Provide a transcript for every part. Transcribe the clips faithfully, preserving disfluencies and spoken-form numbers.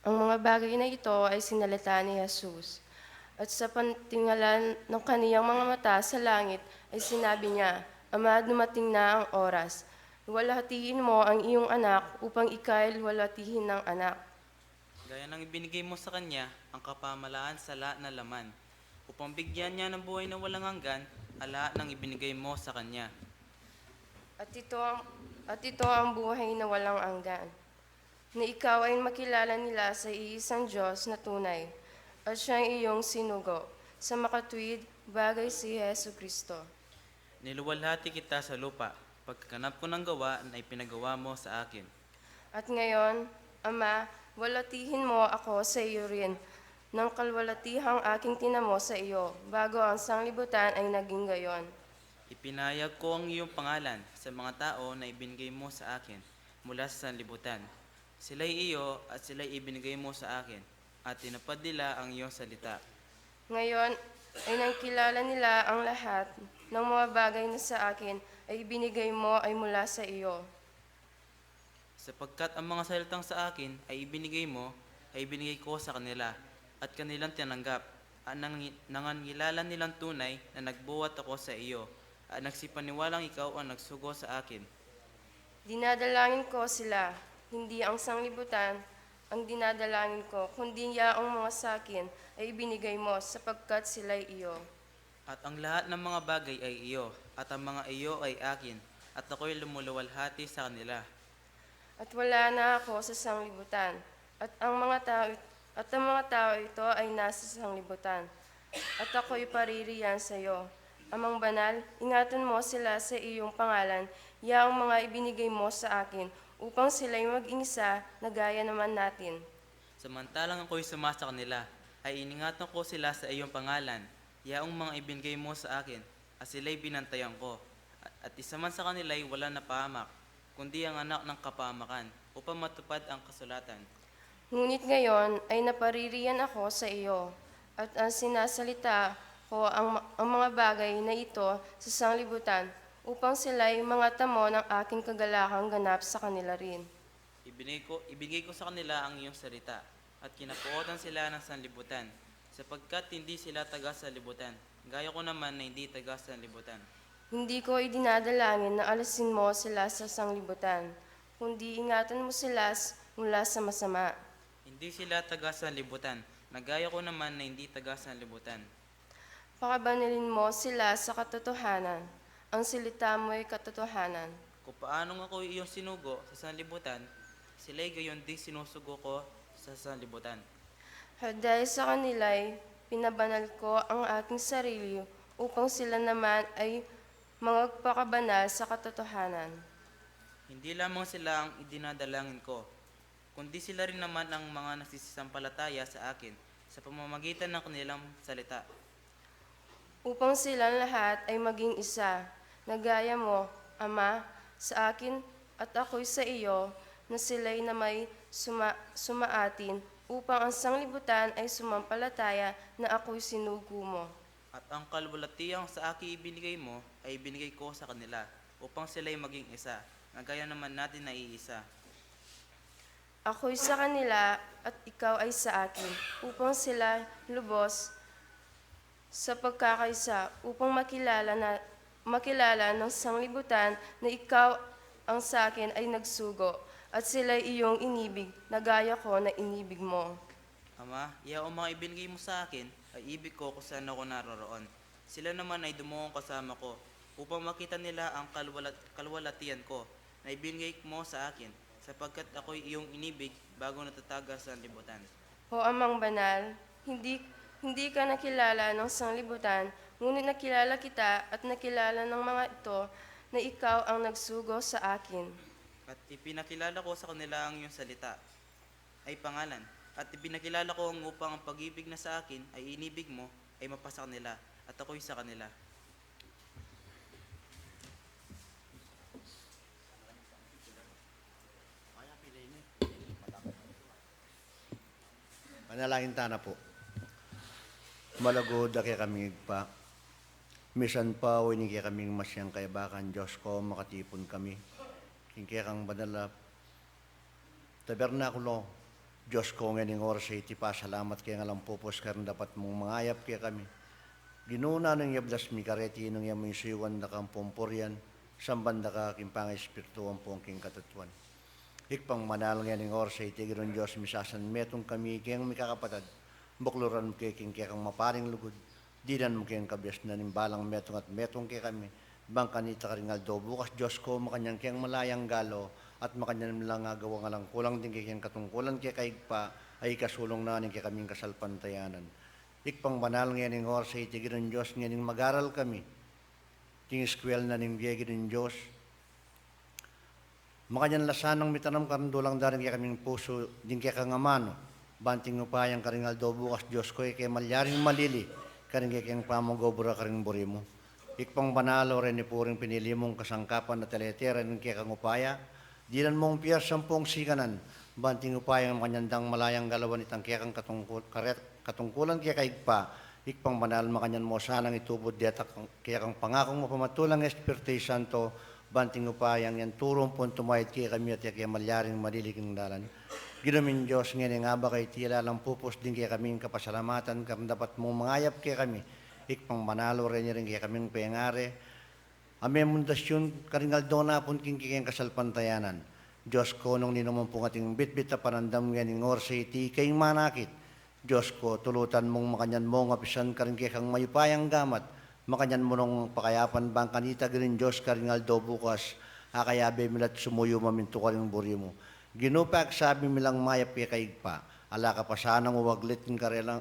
Ang mga bagay na ito ay sinalita ni Jesus. At sa pagtingala ng kaniyang mga mata sa langit, ay sinabi niya, "Ama, dumating na ang oras. Luwalhatihin mo ang iyong anak upang ika'y luwalhatihin ng anak." Gaya ng ibinigay mo sa kanya ang kapamahalaan sa lahat ng laman, upang bigyan niya ng buhay na walang hanggan ang lahat ng ibinigay mo sa kanya. At ito ang, at ito ang buhay na walang hanggan, na ikaw ay makilala nila sa iisang Diyos na tunay, at siyang iyong sinugo sa makatuwid bagay, si Jesu Kristo. Niluwalhati kita sa lupa, pagkaganap ko ng gawa na ipinagawa mo sa akin. At ngayon, Ama, luwalhatihin mo ako sa iyo rin, nang kaluwalhatihang aking tinamo sa iyo, bago ang sanglibutan ay naging gayon. Ipinahayag ko ang iyong pangalan sa mga tao na ibinigay mo sa akin mula sa sanlibutan. Sila'y iyo at sila'y ibinigay mo sa akin, at tinupad nila ang iyong salita. Ngayon ay nakilala nila ang lahat ng mga bagay na sa akin ay ibinigay mo ay mula sa iyo. Sapagkat ang mga salitang sa akin ay ibinigay mo, ay ibinigay ko sa kanila, at kanilang tinanggap, at nang-, nangangilala nilang tunay na nagbuhat ako sa iyo, at nagsipaniwalang ikaw ang nagsugo sa akin. Dinadalangin ko sila, hindi ang sanglibutan ang dinadalangin ko, kundi yaong mga sa akin ay ibinigay mo, sapagkat sila'y iyo. At ang lahat ng mga bagay ay iyo, at ang mga iyo ay akin, at ako'y lumuluwalhati sa kanila. At wala na ako sa sanglibutan, at ang mga tao, at ang mga tao ito ay nasa sanglibutan, at ako'y paririyan sa iyo. Amang banal, ingatan mo sila sa iyong pangalan, yaong mga ibinigay mo sa akin, upang sila'y maging isa na gaya naman natin. Samantalang ako'y sumasa kanila, ay iningatan ko sila sa iyong pangalan, yaong mga ibinigay mo sa akin, at sila'y binantayan ko. At, at isa man sa kanila'y walang napahamak, kundi ang anak ng kapahamakan, upang matupad ang kasulatan. Ngunit ngayon ay napaririyan ako sa iyo, at ang sinasalita ko ang, ang mga bagay na ito sa sanglibutan, upang sila'y mangatamo ng aking kagalakang ganap sa kanila rin. Ibinigay ko, ibinigay ko sa kanila ang iyong salita, at kinapuotan sila ng sanlibutan, sapagkat hindi sila taga-sanlibutan, gaya ko naman na hindi taga-sanlibutan. Hindi ko idinadalangin na alasin mo sila sa sanglibutan, kundi ingatan mo sila s-, mula sa masama. Hindi sila taga-sanlibutan, na gaya ko naman na hindi taga-sanlibutan. Pakabanalin mo sila sa katotohanan. Ang salita mo'y katotohanan. Kung paanong ako'y iyong sinugo sa sanlibutan, sila'y gayon ding sinusugo ko sa sanlibutan. At dahil sa kanila'y pinabanal ko ang aking sarili, upang sila naman ay magpakabanal sa katotohanan. Hindi lamang sila ang idinadalangin ko, kundi sila rin naman ang mga nagsisampalataya sa akin sa pamamagitan ng kanilang salita. Upang silang lahat ay maging isa, na gaya mo, Ama, sa akin at ako'y sa iyo, na sila'y na may suma-, sumaatin, upang ang sanglibutan ay sumampalataya na ako'y sinugo mo. At ang kaluwalhatian sa aking ibinigay mo ay ibinigay ko sa kanila, upang sila'y maging isa, na gaya naman natin na iisa. Ako'y sa kanila at ikaw ay sa akin, upang sila lubos sa pagkakaisa, upang makilala na, makilala ng sanglibutan na ikaw ang sa akin ay nagsugo, at sila'y iyong inibig, na gaya ko na inibig mo. Ama, yaong mga ibinigay mo sa akin, ay ibig ko kung saan ako naroroon. Sila naman ay dumuong kasama ko, upang makita nila ang kaluwala-, kaluwalhatian ko, na ibinigay mo sa akin, sapagkat ako'y iyong inibig bago natatag ang sanlibutan. O Amang Banal, hindi, hindi ka nakilala ng sanglibutan, ngunit nakilala kita at nakilala ng mga ito na ikaw ang nagsugo sa akin. At ipinakilala ko sa kanila ang iyong salita, ay pangalan. At ipinakilala ko ang upang ang pag-ibig na sa akin ay inibig mo ay mapasa kanila, at ako'y sa kanila. Manalangin tana pu. Malugud a kekaming Ibpa, misan pa o ini kekaming masyang kaibakan, Dios ko, makatipun kami king kekang banal a tabernakulo. Dios ko, ngening oras a iti pasalamat keng alang pupus karing dapat mung mangayap kekami. Ginu, nanung yablas mi kareti nung ya mu isuyuan da kang pumpurian, samban da ka king pangaespiritu ampong king katatuan. Ibpang banal, ngening oras a iti, Ginung Dios mi, sasanmetung kami keng mikakapatad, bakluran mu ke king kekang maparing lugud, dinan mu keng kabiasnan ing balang metung at metung kekami, bang kanita karing aldo bukas, Dios ko, makanyan keng malayang galu, at makanyan lang agawang alang kulang ding kekeng katungkulan keka Ibpa, a ikasulung na ning kekaming kasalpantayanan. Ibpang banal, ngening oras a iti, Ginung Dios, ngening mag-aral kami king eskwela na ning bie, Ginung Dios, makanyan la sanang mitanam karing dulang da ring kekaming pusu ding kekang amanu, ban king upayang karing aldo bukas, Dios ko, e ke malyaring malili karing kekeng pamag-obra karing buri mu. Ibpang banal, o reni pu ring pinili mung kasangkapan a teletere ning kekang upaya, dinan mung piyersa ampong sikanan, Banting upayang makanyan dang malayang galawan itang kekang katungkul-, karet-, katungkulan keka Ibpa, Ibpang banal, makanyan mo sanang itubud detang kekang pangakung mapamatul a Espiritu Santo, banting upayang yang turu ampong tumayad kekami at ya ke malyaring maliliging dalan. Ginu ming Dios, ngeni ngaba kaiti ala lang pupus ding kekaming kapasalamatan, karin dapat mung mangayap kekami, Ibpang banal, o reni ring kekaming pengari, a memundasyun karing aldo na pun king kekeng kasalpantayanan. Dios ko, nung ninuman pung ating bitbit a panandam ngening oras a iti ika ing manakit. Dios ko, tulutan mung makanyan mung apisan karing kekang mayupayang gamat, makanyan mu nung pakayapan bang kanita giring Dios karing aldo bukas, a kayabe mi la't sumuyu mamintu karing buri mu. Ginu, pagsabi mi lang mayap keka Ibpa, ala ka pa sanang uwaglit king karelang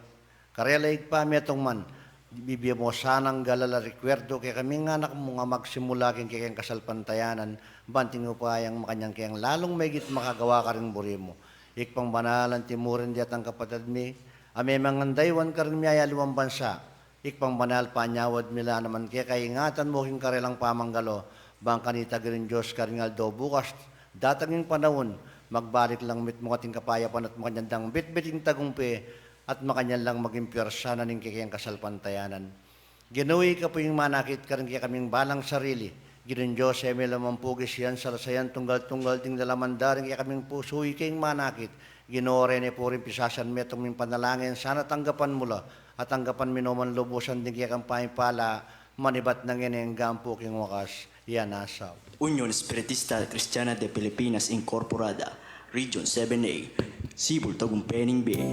karela Ibpa, metung man, bibie mo sanang galala rekuerdu kekaming anak mu nga magsimula king kekeng kasalpantayanan, banting upayang makanyan keng lalung megit makagawa karing buri mu. Ibpang banal, anti mu rin detang kapatad mi a memangandaywan karing miyayaliwang bansa. Ibpang banal, panyawad mi la naman keka, ingatan mu king karelang pamanggalo, bang kanita giring Dios karing aldo bukas, datang ing panaun, magbalik lang mitmung ating kapayapan at makanyan dang bitbit ing tagumpe, at makanyan lang maging pwersa na ning kekeng kasalpantayanan. Ginu, ika pu ing manakit karing kekaming balang sarili. Ginung Dios, e mi la man pu gisian salasayan tunggal-tunggal ding lalaman da ring kekaming pusu, ika ing manakit. Ginu, reni pu ring pisasan metung ming panalangin, sana tanggapan mu la, at tanggapan mi no man lubusan ding kekang pamipala, manibat na ngeni anggang pu king wakas. Yan asap. Union Espiritista Cristiana de Pilipinas Incorporada, Region seven A, Sibul Tagumpe ning Bie.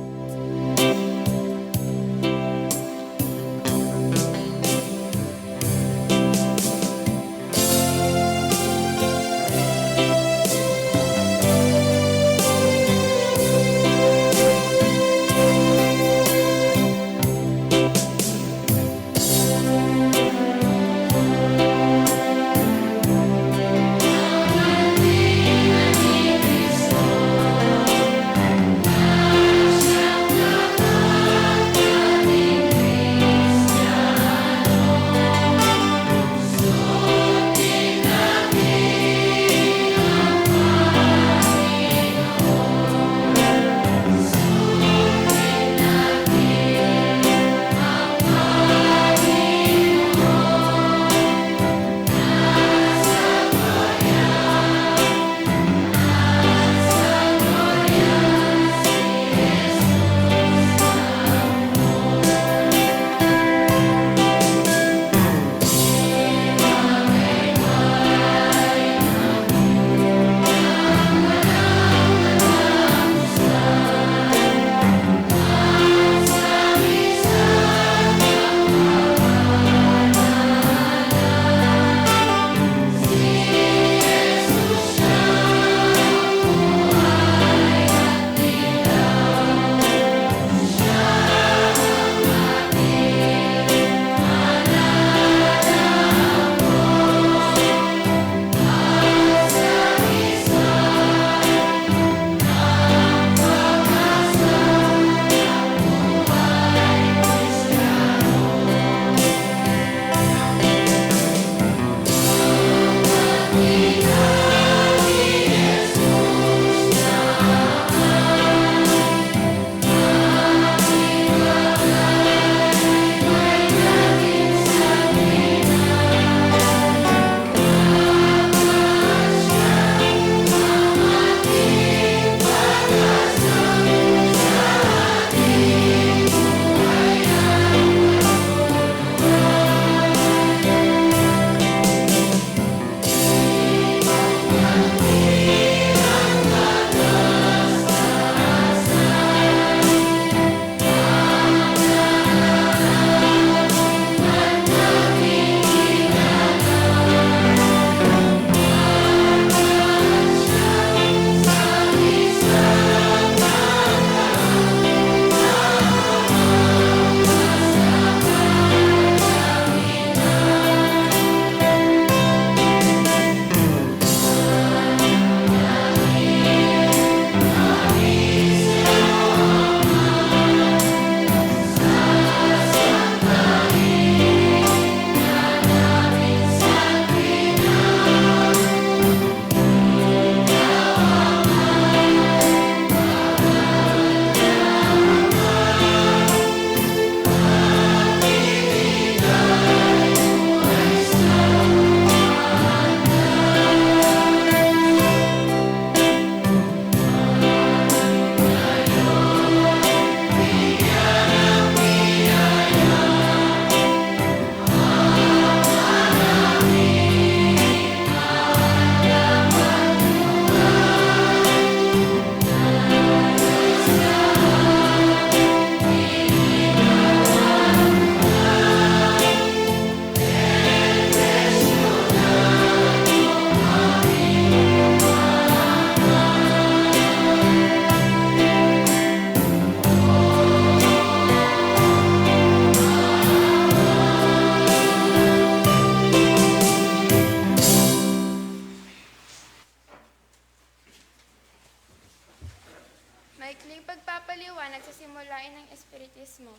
Maikling pagpapaliwanag sa simulain ng Espiritismo.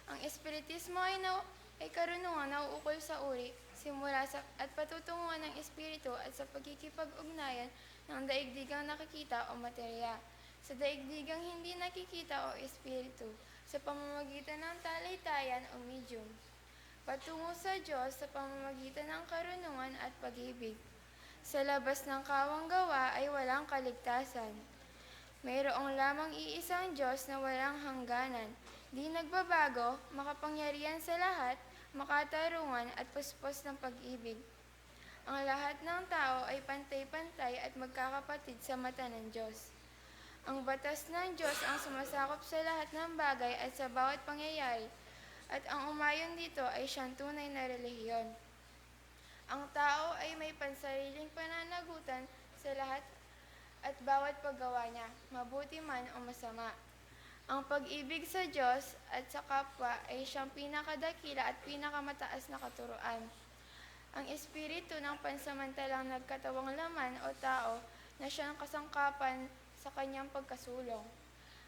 Ang Espiritismo ay, na, ay karunungan na uukol sa uri, simula sa, at patutunguhan ng Espiritu at sa pagkikipag-ugnayan ng daigdigang nakikita o materya sa daigdigang hindi nakikita o espiritu sa pamamagitan ng talitayan o medium, patungo sa Diyos sa pamamagitan ng karunungan at pag-ibig. Sa labas ng kawang gawa ay walang kaligtasan. Mayroong lamang iisang Diyos na walang hangganan, di nagbabago, makapangyarihan sa lahat, makatarungan at puspos ng pag-ibig. Ang lahat ng tao ay pantay-pantay at magkakapatid sa mata ng Diyos. Ang batas ng Diyos ang sumasakop sa lahat ng bagay at sa bawat pangyayari, at ang umayon dito ay siyang tunay na relihiyon. Ang tao ay may pansariling pananagutan sa lahat at bawat paggawa niya, mabuti man o masama. Ang pag-ibig sa Diyos at sa kapwa ay siyang pinakadakila at pinakamataas na katuruan. Ang espiritu ng pansamantalang nagkatawang laman o tao na siyang kasangkapan sa kanyang pagkasulong.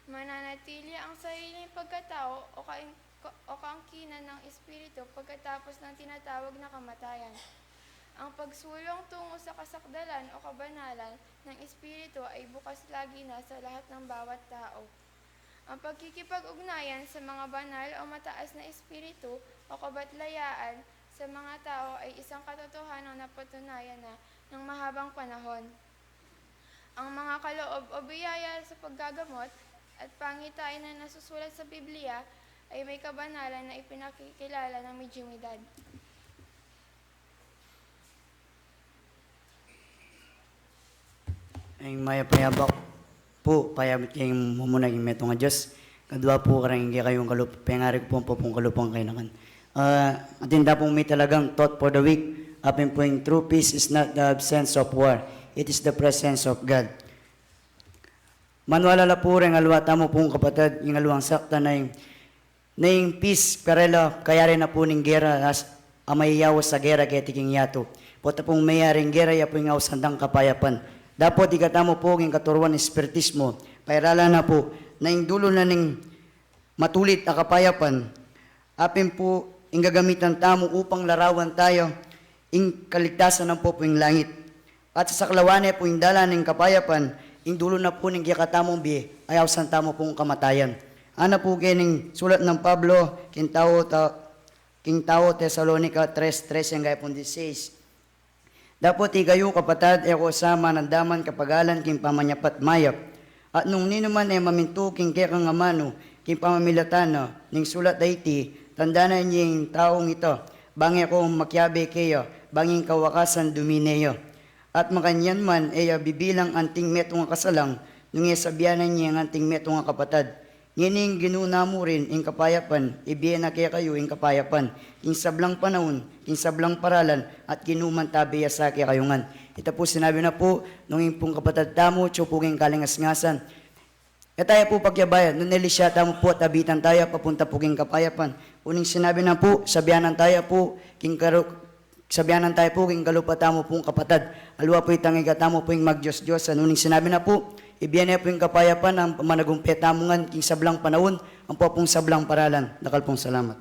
Mananatili ang sariling pagkatao o kaing-, o kaangkinan ng espiritu pagkatapos ng tinatawag na kamatayan. Ang pagsulong tungo sa kasakdalan o kabanalan ng espiritu ay bukas lagi na sa lahat ng bawat tao. Ang pagkikipag-ugnayan sa mga banal o mataas na espiritu o kabatlayaan sa mga tao ay isang katotohanang napatunayan na ng mahabang panahon. Ang mga kaloob o biyaya sa paggagamot at pangitain na nasusulat sa Biblia ay may kabanalan na ipinakikilala ng mediumidad. Ing mayap a yabak pu, payabut king mumuna king metung a Dios. Kadua pu, kareng kekayung kalup-, pengari ku pu ampong kalupang kayanakan. Ah, atin da pung mitalagang thought for the week. Apin pu ing true peace is not the absence of war. It is the presence of God. Maniwala la pu reng aliwa tamu pung kapatad, ing aliwang sakta na ing na ing peace karela, kayari na pu ning gera a mayayaus a gera keti king yatu. Pota pung mayaring gera, ya pu ing ausan dang kapayapan. Dapot ikatamu pu king katuruan espiritismo, pairala na pu na ing dulu na ning matulid a kapayapan, apin pu ing gagamitan tamu upang larawan tamu ing kaligtasan ampo pu ing langit. At sasaklawan ne pu ing dalan ning kapayapan, ing dulu na pu ning kekatamung bie, ay ausan tamu pung kamatayan. Ana pu keni ing sulat nang Pablo king tau ta-, king tau Tesalonica tres trese angga pung dieciséis. Dapot ikayu, kapatad, e ko sa manandaman kapagalan king pamanyapat mayap. At nung ninu man e mamintu king kekang amanu king pamamilatan na ning sulat a iti, tandanan ye ing taung ita, bang e ko makiabe keya, bang ing kawakasan dumine ya. At makanyan man, e ya bibilang anting metung a kasalang, nung e sabianan ye ing anting metung a kapatad. Ngeni ing Ginu namu rin ing kapayapan, ibie na kekayu ing kapayapan, king sablang panaun, king sablang paralan, at Ginu man tabe ya sa kekayu ngan. Ita pu sinabi na pu nung ing pung kapatad tamu, atyu pu king kalingasngasan. E taya pu pakiabayan, nune lisya tamu pu at abitan taya papunta pu king kapayapan. Uling sinabi na pu, sabianan taya pu king karu-, sabianan taya pu king kalupa tamu pung kapatad. Aliwa pu itang ikatamu pu ing magdios-diosan. Uling sinabi na pu, ibie ne pu ing kapayapan a managumpe tamu ngan king sablang panaun, ampo pung sablang paralan. Dakal pung salamat.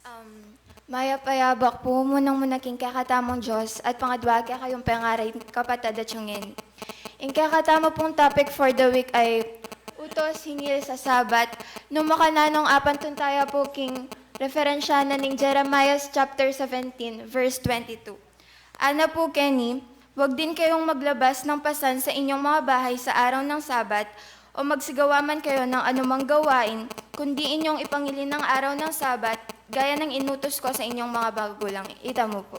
Um, mayap a yabak pu, munang-muna king kekatamung Dios, at pangadua kekayung pengaring kapatad a atyu ngeni. Ing kekatamu pung topic for the week ay utos hinggil sa Sabat. Nung makananu, apantun taya pu king referensya na ning Jeremiah chapter seventeen, verse twenty-two. Ana pu keni, huwag din kayong maglabas ng pasan sa inyong mga bahay sa araw ng Sabat, o magsigawa man kayo ng anumang gawain, kundi inyong ipangilin ang araw ng Sabat, gaya ng inutos ko sa inyong mga magulang. Ita mo po.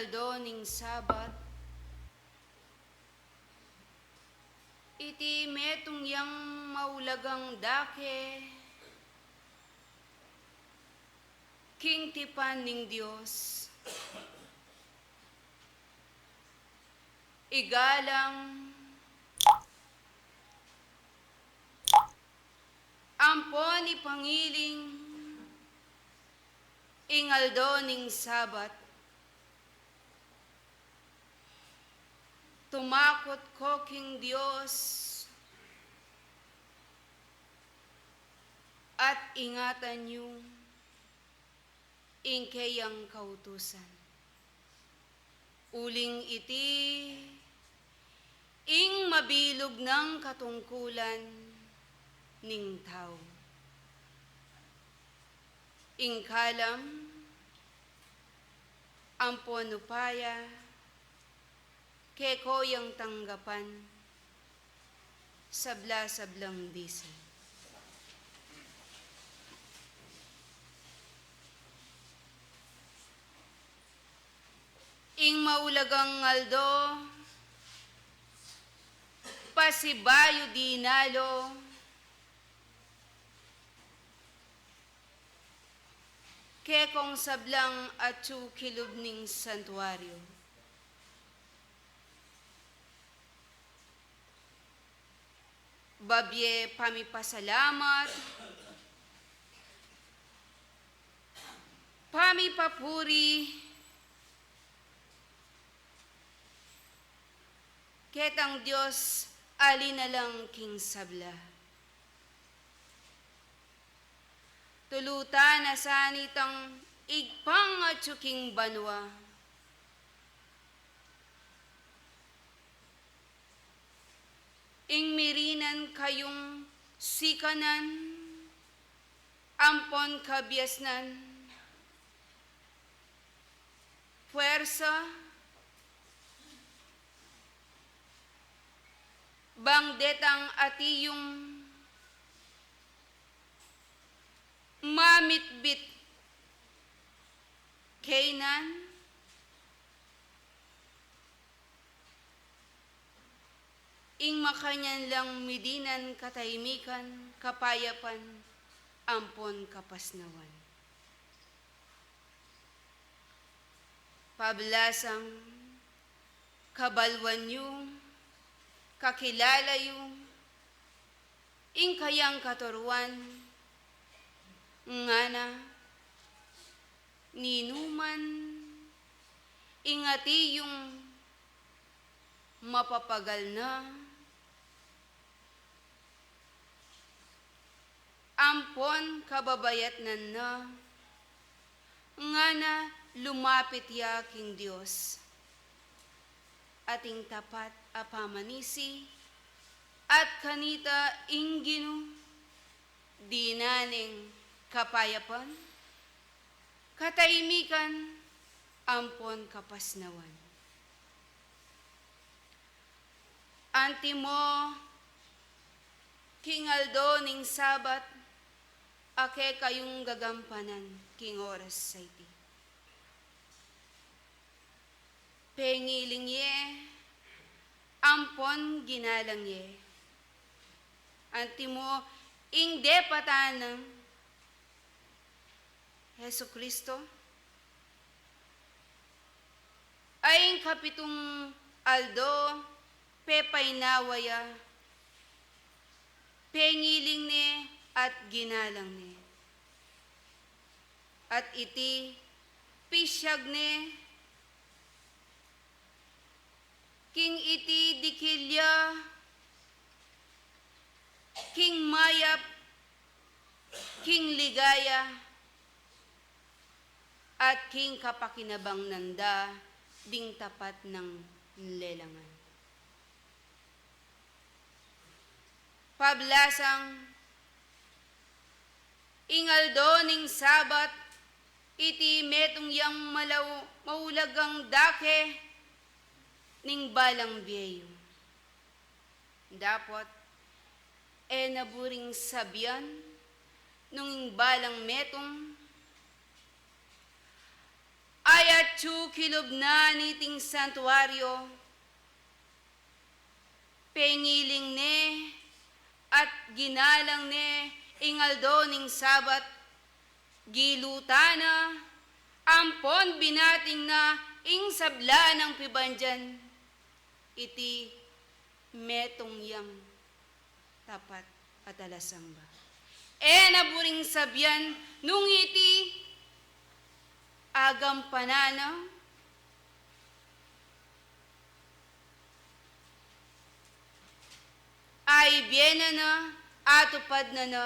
aldo ning Sabat, iti metung yang maulagang dake king tipan ning Dios. Igalang ampon ipangiling ing aldo ning Sabat. Tumakot ko king Dios at ingatan yu ing keyang kautusan. Uling iti ing mabilug nang katungkulan ning tau. Ing kalam ampon upaya, keko yang tanggapan, sabla-sablang disa. Ing maulagang aldo, pasibayu dinalo, kekong sablang atyu kilub ning santuaryo. Babie pamipasalamat, pamipapuri, ketang Dios ali na lang king sabla. Tulutan na sa nitang Ibpang atyu king banua. Ing mirinan kayung sikanan ampon kabiasnan, puersa, bang detang ati yung mamitbit keynan, ing makanyan lang midinan katahimikan, kapayapan, ampon kapasnawan. Pablasang kabaluan yu, kakilala yu ing kayang katuruan, ngana, ninuman ing ati yung mapapagal na ampon kababayatnan na, ngana, lumapit ya king Dios. Ating tapat a pamanisi, at kanita ing Ginu, dinan ing kapayapan, katahimikan, ampon kapasnawan. Antimo king aldo ning Sabat a kekayung gagampanan king oras a iti. Pengiling ye, ampon ginalang ye. Antimo ing depatan nang Jesucristo, a ing kapitung aldo, pepainawa ya, pengiling ne at ginalang ne. At iti, pisyag ne, king iti dikil ya, king mayap, king ligaya, at king kapakinabang nanda ding tapat nang lelangan. Pablasang ing aldo ning Sabat, iti metung yang malau-, maulagang dake ning balang bie yu. Dapot, e na buring sabian nung ing balang metung, Ay atyu kilub na niting santuaryo, pengiling ne at ginalang ne ing aldo ning Sabat, gilutan na, ampon binating na ing sabla nang pibandian, iti metung yang tapat at alasamba. E na buring sabian nung iti agampanan na, ay bie na na, atupad na na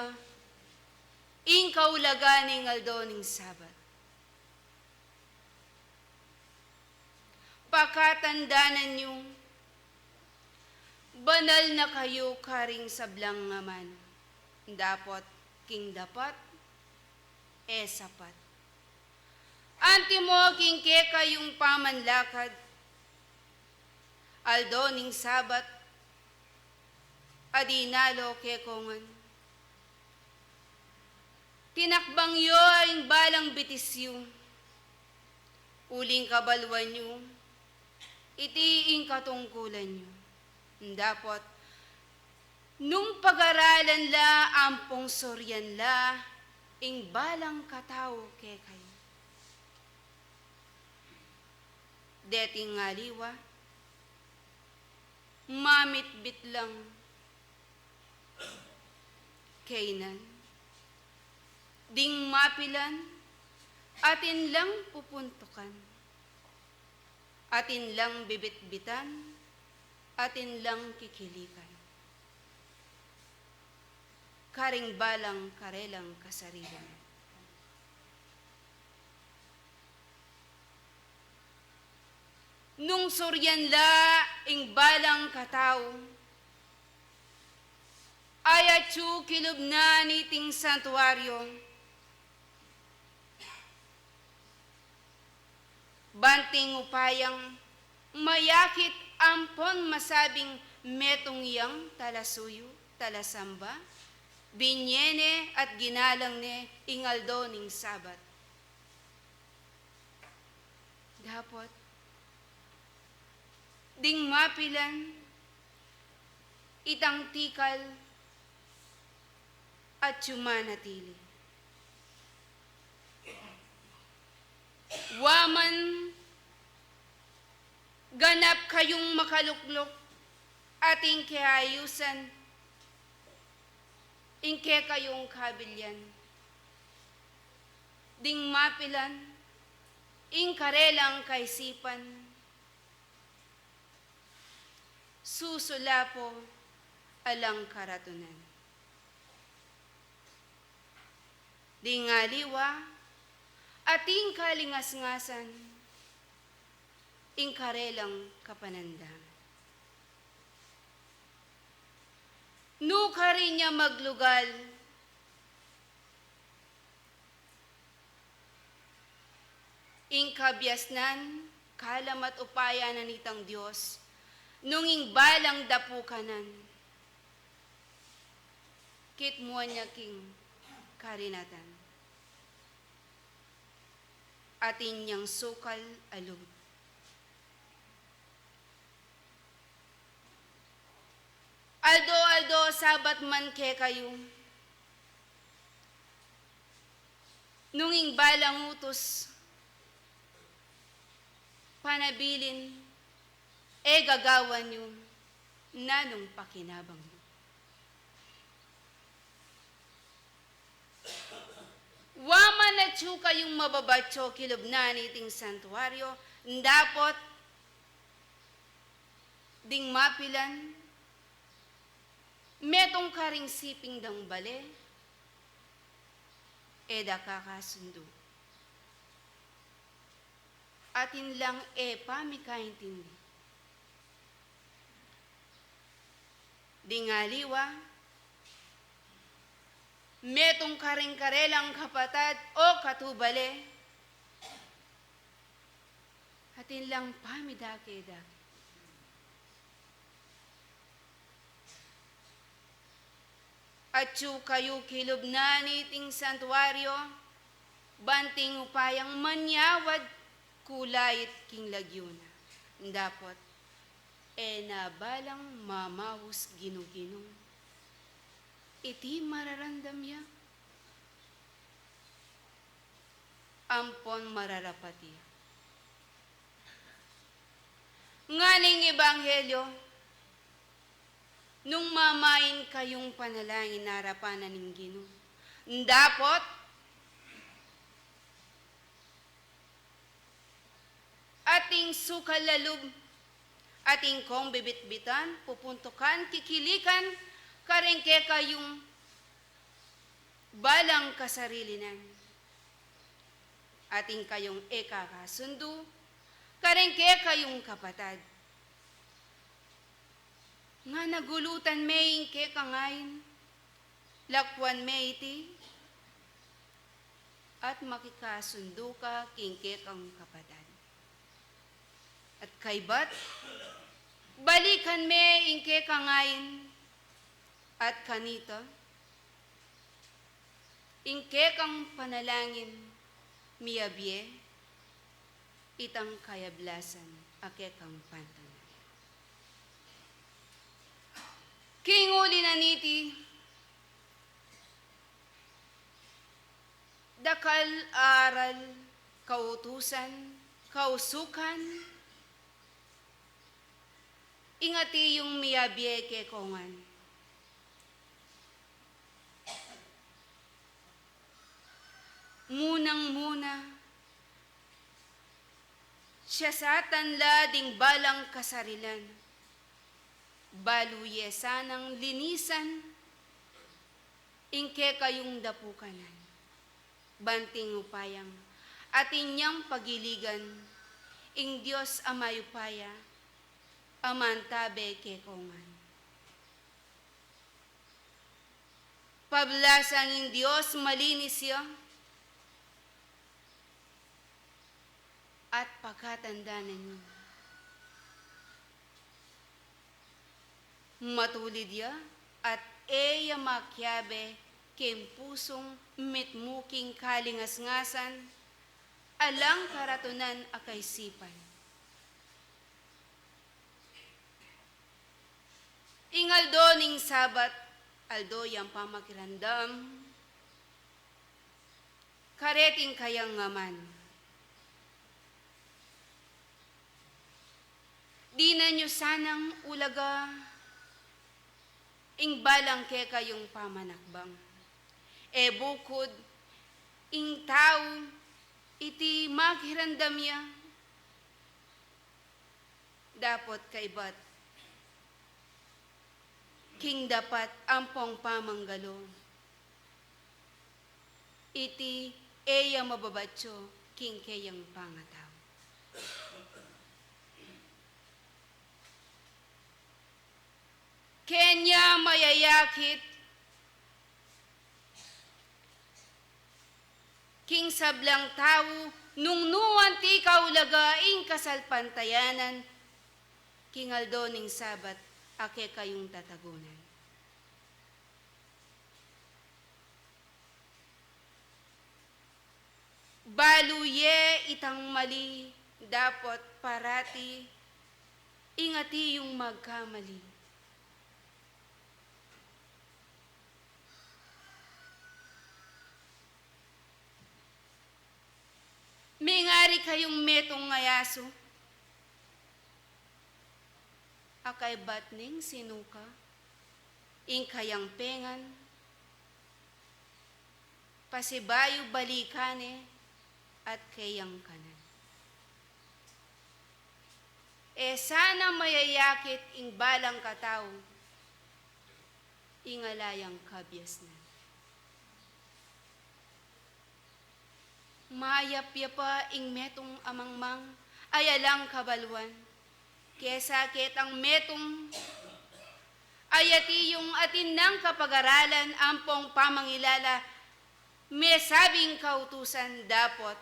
ing kaulagan ning aldo ning Sabat. Pakatandanan yu, banal na kayu karing sablang amanu, dapot king dapat, e sapat. Antimo king kekayung pamanlakad, aldo ning Sabat, a dinalo kekongan. Tinakbang yu ing balang bitis yu, uling kabaluan yu, iti ing katungkulan yu. Dapot, nung pagaralan la ampong surian la ing balang katau kekayu. Deting aliwa, mamitbit lang kainan, ding mapilan, atin lang pupuntukan, atin lang bibitbitan, atin lang kikilikan karing balang karelang kasarilan. Nung surian la ing balang katau, ay atyu kilub na niting santuaryo, banting upayang mayakit ampon masabing metung yang talasuyu, talasamba, binie ne at ginalang ne ing aldo ning Sabat. Dapot, ding mapilan, itang tikal atyu manatili. Wa man ganap kayung makalukluk ating keayusan ing kekayung kabilian. Ding mapilan, ing karelang kaisipan, susulapo alang karatunan. Ding aliwa, ating kalingasngasan, ing karelang kapanandaman. Nu karin ya maglugal ing kabiasnan, kalam at upaya na nitang Dios, nung ing balang dapukanan, kitmuan ya king karinatan. Atin yang sukal a lub. Aldo-aldo Sabat man kekayu, nung ing balang utus panabilin, e gagawan yu, nanung pakinabang yu? Wa man atyu kayung mababatyo kilub na niting santuaryo, dapot ding mapilan, metung karing siping dang bale, e da kakasundu. Atin lang e pamikaintindi. Ding aliwa, metung karing karelang kapatad o katubale, atin lang pamidake-dake. Atyu kayu kilub na niting santuaryo, banting upayang manyawad kulait king lagyu na. Dapot e na balang mamaus ginu-ginu iti mararamdam ya ampon mararapat ya. Ngana ing ebanghelyo, nung mamain kayung panalangin arapan na ning Ginu, dapot atin sukal a lub, atin kong bibitbitan, pupuntukan, kikilikan, karing kekayung balang kasarilinan. Atin kayung e kakasundu karing kekayung kapatad. Ngana gulutan me ing kekang ain, lakwan me iti, at makikasundu ka king kekang kapatad. At kaybat, balikan me ing kekang ain, at kanita, ing kekang panalangin miyabie, itang kayablasan a kekang pantanal. King uli na niti, dakal aral, kautusan, kausukan, ing atiu miyabie kekongan. Munang-muna, siasatan la ding balang kasarilan, balu ye sanang linisan ing kekayung dapukanan, banting upayang atin yang pagiligan ing Dios a mayupaya a mantabe kekongan. Pablasang ing Dios malinis ya at pakatandanan yu. Matulid ya at e ya makiabe king pusung mitmu king kalingasngasan, alang karatunan a kaisipan. Ing aldo ning Sabat, aldo yang pamakiramdam kareting kayang ngaman. Dinan yu sanang ulaga ing balang kekayung pamanakbang. E bukud ing tau iti makiramdam ya, dapot kaybat king dapat ampong pamanggalu, iti e ya mababatyu king keyang pangatau. Kenya mayayakit king sablang tau nung nu anti kaulaga ing kasalpantayanan king aldo ning Sabat a kekayung tatagunan. Balu ye itang mali, dapot parati ing atiyung magkamali. Mengari kayung metung a asu a kaybat ning sinuka ing kayang pengan, pasibayu balikan ne at keyang kanan. E sana mayayakit ing balang katau ing ala yang kabiasnan. Mayap ya pa ing metung a mangmang a alang kabaluan kesa ketang metung a atiyung atin nang kapag-aralan ampong pamangilala, mesabing kautusan dapot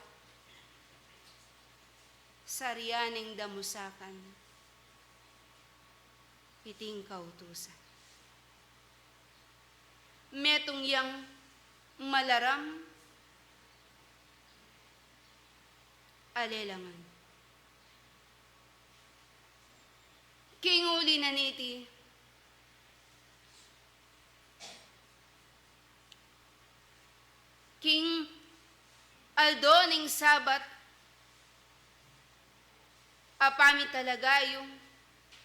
sarian neng damusakan iting kautusan. Metung yang malaram a lelangan. King uli na niti, king aldo ning Sabat, apami talaga yu,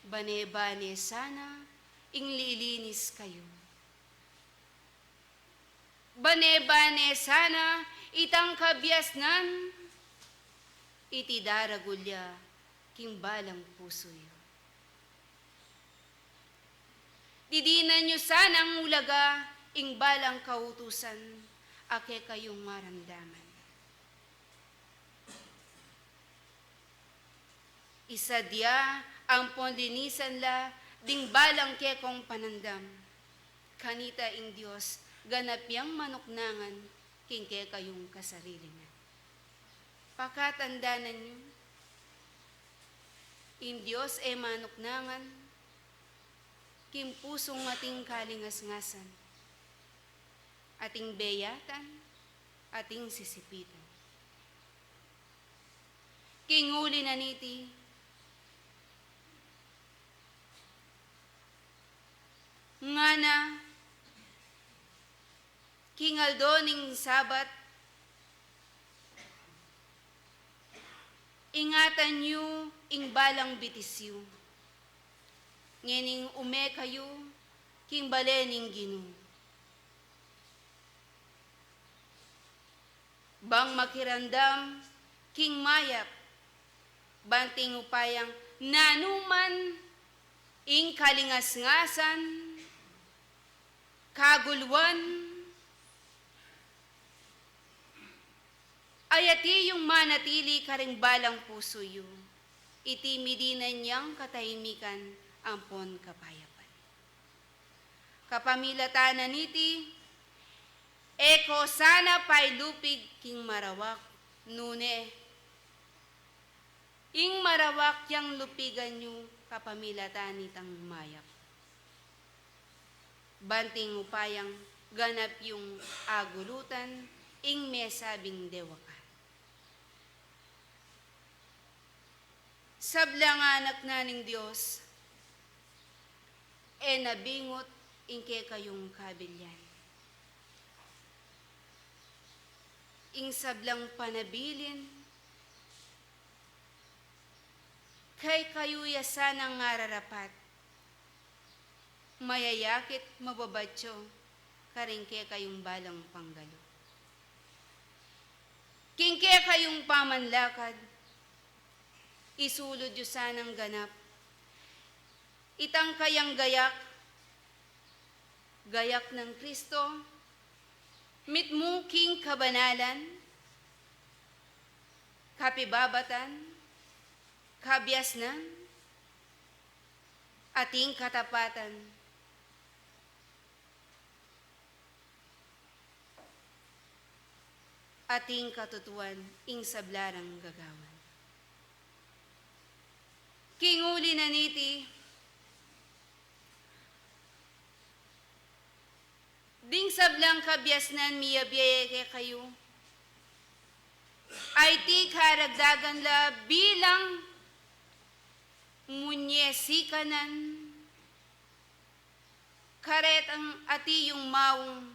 bane-bane sana ing lilinis kayu. Bane-bane sana itang kabiasnan, iti daragul ya king balang pusu yu. Didinan yu sanang ulaga ing balang kautusan a kekayung maramdaman. Isadya ampon linisan la ding balang kekong panandam. Kanita ing Dios ganap yang manuknangan king kekayung kasarilinan. Pakatandanan yu, ing Dios e manuknangan king pusung ating kalingasngasan, ating beyatan, ating sisipitan. King uli na niti, ngana king aldo ning Sabat, ingatan yu ing balang bitis yu, ngening ume kayu king bale ning Ginu. Bang makiramdam king mayap, banting upayang nanuman ing kalingasngasan, kagulwan, ayati yung manatili karing balang pusu yu, iti midinan yang katahimikan ampon kapayapan. Kapamilatan na niti, e ko sana pailupig king marawak, nune ing marawak yang lupigan yu kapamilatan nitang mayap. Banting upayang ganap yung agulutan ing mesabing dewaka. Sablang anak na ning Dios, e na bingut ing kekayung kabilian. Ing sablang panabilin, kekayu ya sanang ararapat, mayayakit, mababatyo karing kekayung balang panggalu. King kekayung pamanlakad, isulud yu sanang ganap itang kayang gayak, gayak nang Kristo, mitmu king kabanalan, kapibabatan, kabiasnan, ating katapatan, ating katutuan ing sabla rang gagawan. King uli na niti, ding sablang kabiasnan miyabie kekayu, ay ti karagdagan la bilang munyesikanan, karetang ati yung maung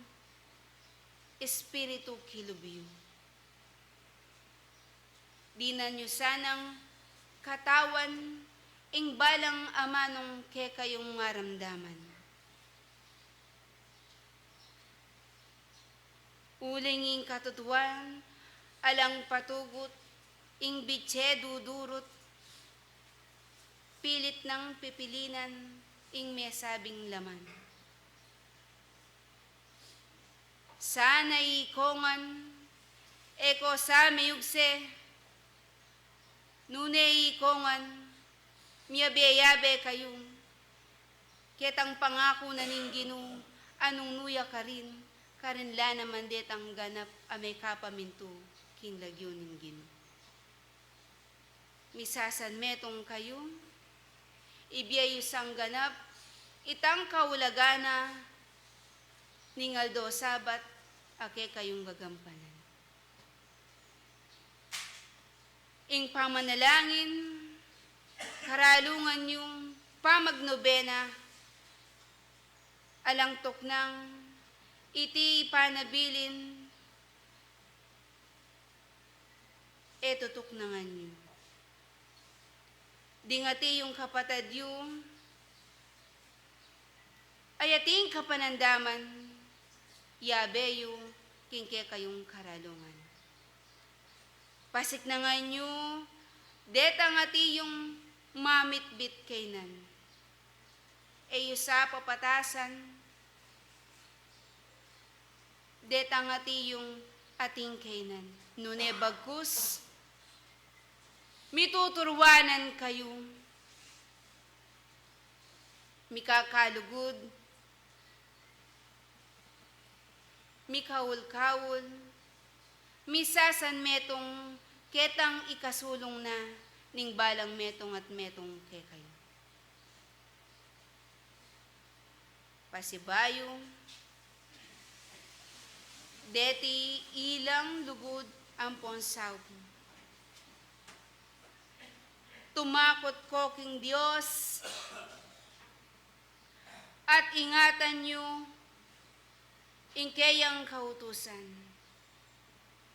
espiritu kilub yu. Dinan yu sanang katawan ing balang amanung kekayung maramdaman. Uling ing katutuan, alang patugut, ing bitse dudurut, pilit nang pipilinan ing mesabing laman. Sana ikongan, e ko sa miyugse, nune ikongan, miyabe-yabe kayu, ketang pangaku na ning Ginu, a nung nu ya karin, karin la naman detang ganap a mekapamintu king lagyu ning Ginu. Misasanmetung kayu, ibie yu sang ganap itang kaulagan na ning aldo Sabat a kekayung gagampanan. Ing pamanalangin, karalungan yung pamagnobena, alang tuknang iti panabilin, e tutuknangan yu. Ding ati yung kapatad yu, ay ating kapanandaman, yabe yu king kekayung karalungan. Pasiknangan yu detang ati yung mamitbit kaynan. E yu sa papatasan detang ati yung atin kaynan. Nune bagkus, mituturuanan kayu, mikakalugud, mikaul-kaul, misasan metung ketang ikasulung na ning balang metung at metung kekayu. Pasibayu, deti ilang lugud ampon saup, tumakut ko king Dios at ingatan yu ing keyang kautusan.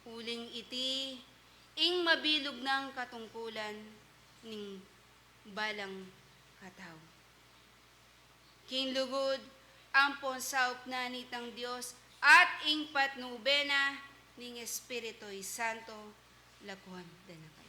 Uling iti ing mabilug nang katungkulan ning balang katau. King lugud ampon saup na nitang Dios at ing patnube na ning Espiritu Santo, lakuan da na kayu.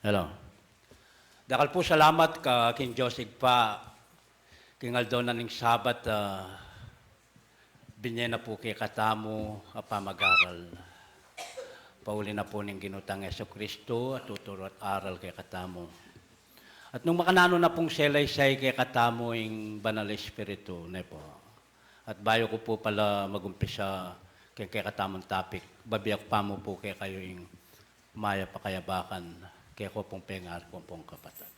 Hello. Dakal pu salamat ka king Dios Ibpa, king aldo na ning Sabat, ah, binye na pu kekatamu a pamag-aral. Pauli na pu ning Ginu tang Jesucristo a tuturu at aral kekatamu. At nung makananu na pung selaysay kekatamu ing Banal Espiritu, ne pu. At bayu ku pu pala magumpisa keng kekatamung topic, babiak pa mu pu kekayu ing mayap a kayabakan, keku pung pengari ku pung kapatad.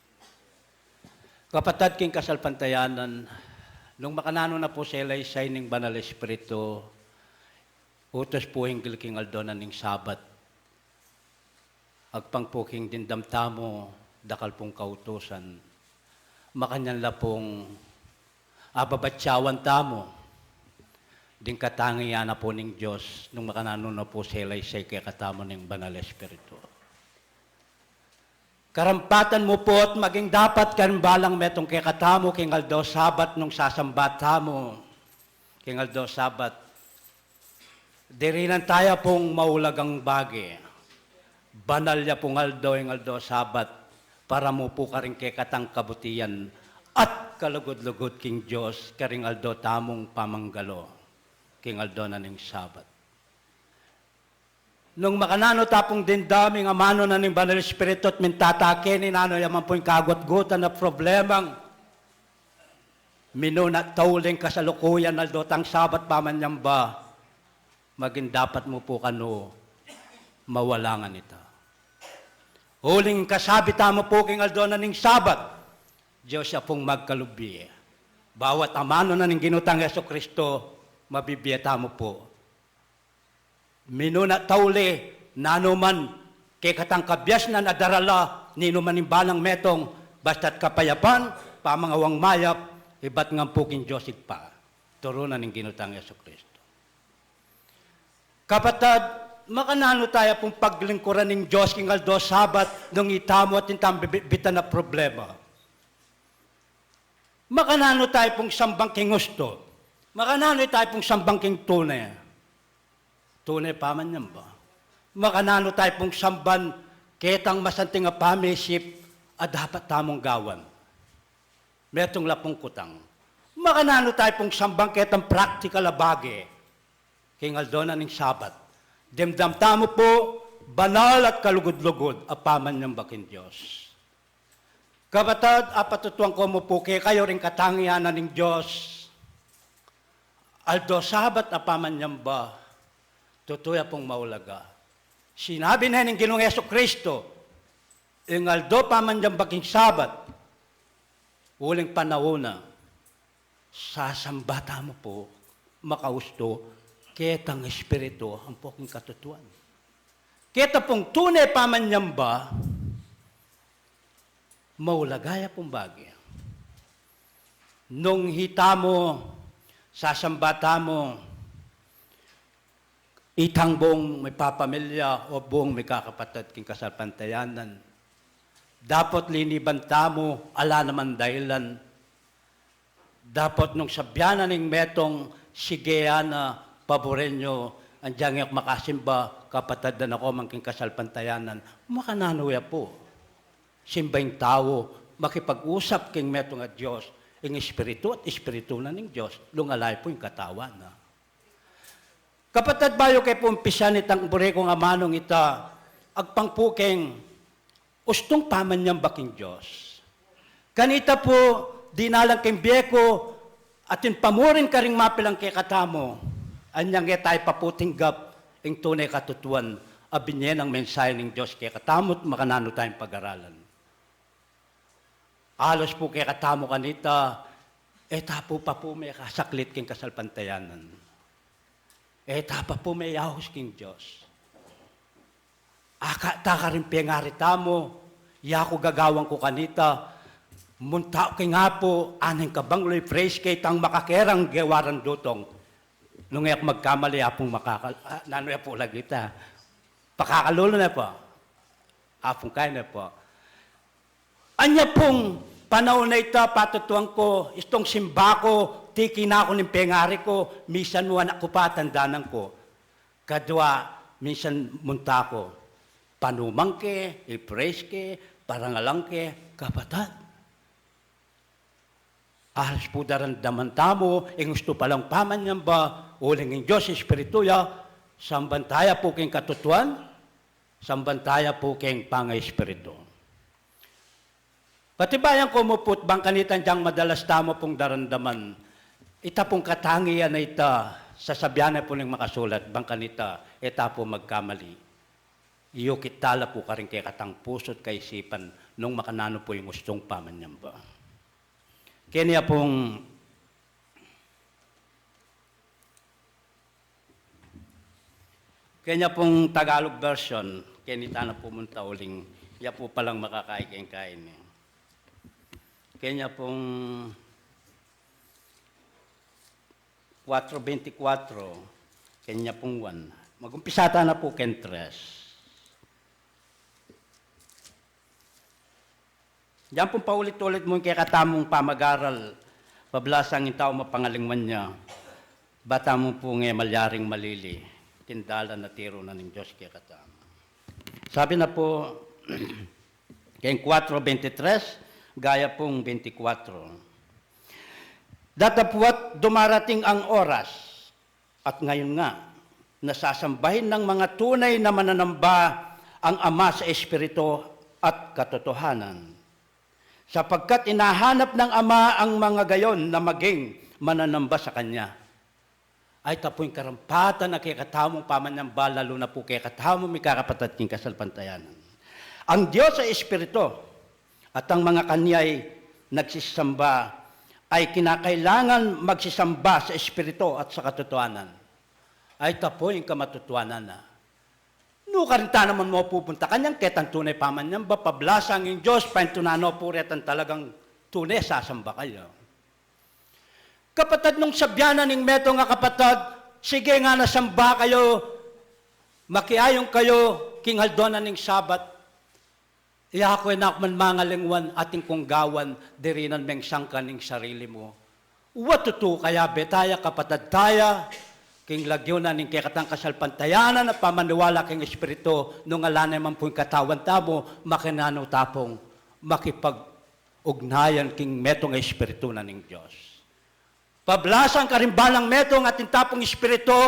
Kapatad king kasalpantayanan, nung makananu na pu selaysay ning Banal Espiritu, utus pu hinggil king aldo na ning Sabat, agpang pu king dimdam tamu, dakal pung kautusan, makanyan la pung ababatyawan tamu ding katangian na pu ning Dios, nung makananu na pu selaysay kekatamu ning Banal Espiritu. Karampatan mu pu at maging dapat karing balang metung kekatamu king aldo Sabat nung sasamba tamu king aldo Sabat. Dirinan taya pung maulagang bage. Banal ya pung aldo ing aldo Sabat, para mu pu karing kekatang kabutian at kalugud-lugud king Dios karing aldo tamung pamanggalo, king aldo na ning Sabat. Nung makananu ta pung dimdam ing amanu na ning Banal Espiritu at minta ta keni nanu ya man pu ing kagutgutan a problemang minuna tauli king kasalukuyan aldo tang Sabat pamanyamba, maging dapat mu pu kanu mawalangan ita. Uling kasabi tamu pu king aldo na ning Sabat, Dios ya pung magkalubi. Bawat amanu na ning Ginu tang Jesucristo, mabibie tamu pu. Minuna tauli, nanu man kekatang kabiasnan a darala, ninu man ing balang metung, basta't kapayapan, pamangawang mayap, ibat ngan pu king Dios Ibpa. Turu na ning Ginu tang Jesucristo. Kapatad, makananu taya pung paglingkuran ning Dios king aldo Sabat, nung itamu atin tang bibitbitan a problema? Makananu taya pung samban king ustu? Makananu taya pung samban king tune? Tune pamanyamba. Makananu taya pung samban ketang masanting a pamisip a dapat tamung gawan? Metung la pung kutang. Makananu taya pung samban ketang praktikal a bage king aldo na ning Sabat? Dimdam tamu pu, banal at kalugud-lugud a pamanyamba king Dios. Kapatad, apatutuan ku mu pu kekayu ring katangian na ning Dios. Aldo Sabat a pamanyamba, tutu ya pung maulaga. Sinabi ne ning Ginung Jesucristo, ing aldo pamanyamba king Sabat, uling panaun na, sasamba tamu pu, makaustu, ketang espiritu, ampo king katutuan. Keta pung tune pamanyamba, maulaga ya pung bage. Nung hitamu, sasamba tamu, itang buung mikapamilya o buung mikakapatad king kasalpantayanan, dapot liniban tamu, ala namang dahilan, dapot nung sabian na ning metung, sige, ana, paburen yu, andiang e ku makasimba, kapatad, anak ku man king kasalpantayanan, makananu ya pu? Simba ing tau, makipag-usap king metung a Dios, ing espiritu at espiritu na ning Dios, nung ala ya pu ing katawan na. Kapatad, bayu ke pu umpisan itang buri kung amanung ita, agpang pu keng ustung pamanyamba king Dios. Kanita pu, dinalan keng bie ku, atin pamurin karing mapilan kekatamu, anyang e tayu pa pu tinggap ing tune katutuan a binye nang mensahe ning Dios kekatamu at makananu tayung pag-aralan. Alus pu kekatamu kanita, e ta pu pa pu mekasaklit king kasalpantayanan. E ta pa pu meyaus king Dios. Akata karing pengari tamu, yaku gagawan ku kanita, munta ku king Apu, aning kabanglo, i-praise ke, itang makakerang gewa rang dutong. Nung e ku magkamali, Apung makakal-, ah, nanu ya pu lagita? Pakakalulu ne pu. Apung kai ne pu. Anya pung panaun a ita, patutuan ku, istung simba ku, tikinan ku ning pengari ku, misan mu anak ku pa, tandanan ku. Kadwa, minsan munta ku, panuman ke, i-praise ke, Parangalan ke, kapatad. Alas pu daramdaman tamu ing ustu palang pamanyamba, uling ing Dios Espiritu ya, samban taya pu king katutuan, samban taya pu king pangaespiritu. Patibayan ku mu put bang kanita, inyang madalas tamu pung daramdaman, ita pung katangian a ita, sasabian na pu ning makasulat, bang kanita, e ta pu magkamali. Iyukit tala pu karing kekatang pusu't kaisipan nung makananu pu ing ustung pamanyamba. Keni ya pung, keni ya pung Tagalog version, keni tana pu munta uling, ya pu palang makakaikeng kaini. Keni ya pung kuwatro bente kuwatro, keni ya pung one. Magumpisa tana pu king tres. Dinan pung paulit-ulit mu ing kekatamung pamagaral, pablasang ing tau mapangalingwan ya, ba tamu pung e malyaring malili king dalan a tiru na ning Dios kekatamu. Sabi na pu, king kuwatro bente tres, gaya pung bente kuwatro. Datapwat dumarating ang oras, at ngayon nga, na sasambahin ng mga tunay na mananamba ang Ama sa Espiritu at katotohanan, sapagkat hinahanap ng Ama ang mga gayon na maging mananamba sa Kanya. Ay, ita pu ing karampatan a kekatamung pamanyamba, lalu na pu kekatamu, mikakapatad king kasalpantayanan. Ang Dios ay Espiritu, at ang mga kanya'y nagsisamba ay kinakailangan magsisamba sa Espiritu at sa katotohanan. Ay, ita pu ing kamatotohanan na. Nu karin ta naman mapupunta kanyan ketang tunay pamanyamba? Pablasang ing Dios, paintunan no pu retang talagang tune sasamba kayu. Kapatad, nung sabian na ning metung a kapatad, sige nga na, samba kayu, makiayun kayu king aldo na ning Sabat. Iya ku e na ku man mangalingwan, atin kung gawan, dirinan meng sangkan ing sarili mu. Wa tutu kaya beta ya, kapatad taya, king lagyu na ning kekatang kasalpantayanan a pamaniwala king Espiritu, nung ala na man pu ing katawan tamu, makananu ta pung makipag-ugnayan king metung a Espiritu na ning Dios? Pablasang karing balang metung, atin ta pung Espiritu,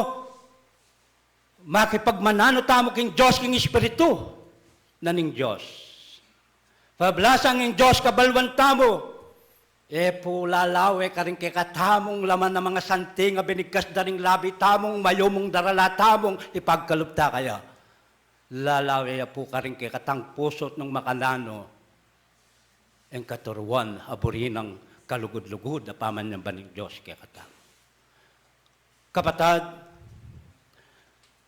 makipagmananu tamu king Dios, king Espiritu na ning Dios. Pablasang ing Dios kabaluan tamu, e pu lalawe karing kekatamung laman a manga santing a binigkas da ring labi tamung mayumung darala tamung ipagkalub ta kaya. Lalawe ya pu karing kekatang pusu't nung makananu ing katuruan a buri nang kalugud-lugud a pamanyamba ning Dios kekatamu. Kapatad,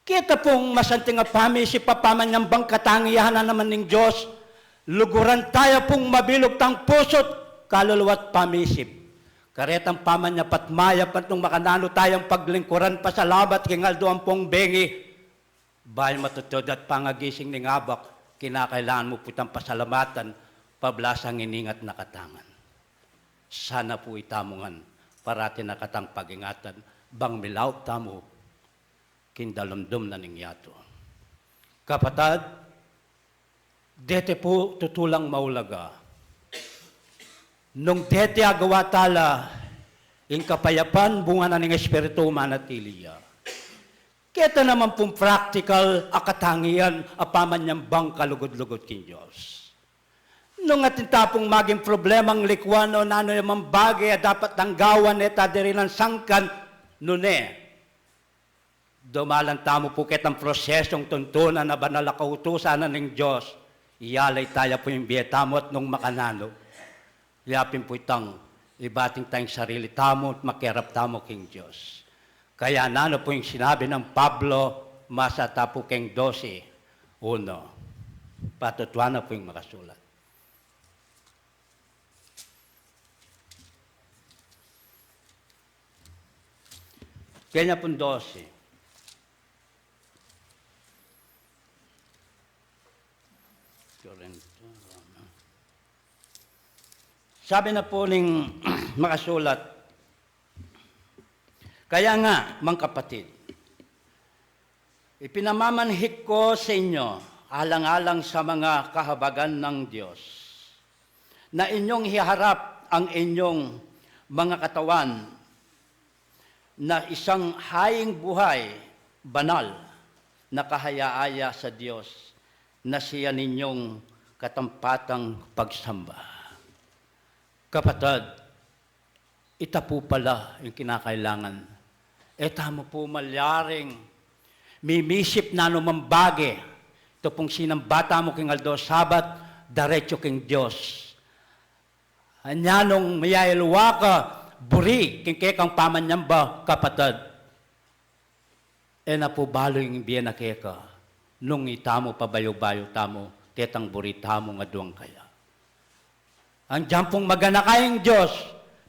keta pung masanting a pamisip a pamanyambang katangian na naman ning Dios, luguran taya pung mabilug tang pusu't kaluluwa't pamisip. Karetang pamanyap at mayap at nung makananu tayang paglingkuran, pasalamat king aldo ampong bengi. Bayu matutud at pangagising ning abak, kinakailangan mu pu itang pasalamatan, pablasang iningat na katangan. Sana pu itamu ngan parati na katang pagingatan, bang milaup tamu king dalamdam na ning yatu. Kapatad, dete pu tutu lang maulaga. Nung dete agawa tala, ing kapayapan bunga na ning Espiritu manatili ya. Keta naman pung praktikal a katangian a pamanyambang kalugud-lugud king Dios. Nung atin ta pung maging problemang likuan o nanu ya mang bage a dapat tang gawan, e ta dirinan sangkan, nune, dumalan tamu pu ketang prosesung tuntunan a banal a kautusan na ning Dios. Iyalay taya pu ing bie tamu at nung makananu, yapin pu itang ibating tayang sarili tamu at makiarap tamu king Dios. Kaya nanu pu ing sinabi nang Pablo, masa ta pu king dose uno. Patutuan na pu ing makasulat. Kenya pung dose. Korinto, Roma. Sabi na pu ning makasulat, kaya nga, mga kapatid, ipinamamanhik ko sa inyo alang-alang sa mga kahabagan ng Diyos, na inyong hiharap ang inyong mga katawan na isang haying buhay, banal, na kahaya-haya sa Diyos, na siya ninyong katampatang pagsamba. Kapatad, ita pu pala ing kinakailangan. E tamu pu malyaring mimisip nanu mang bage. Ito pung sinamba tamu king aldo Sabat, diretsu king Dios. Anya nung miyayaliwa ka buri king kekang pamanyamba, kapatad, e na pu balu ing bie na keka nung itamu pabayu-bayu tamu ketang buri tamung aduang kaya. Anggyan pung maganaka ing Dios,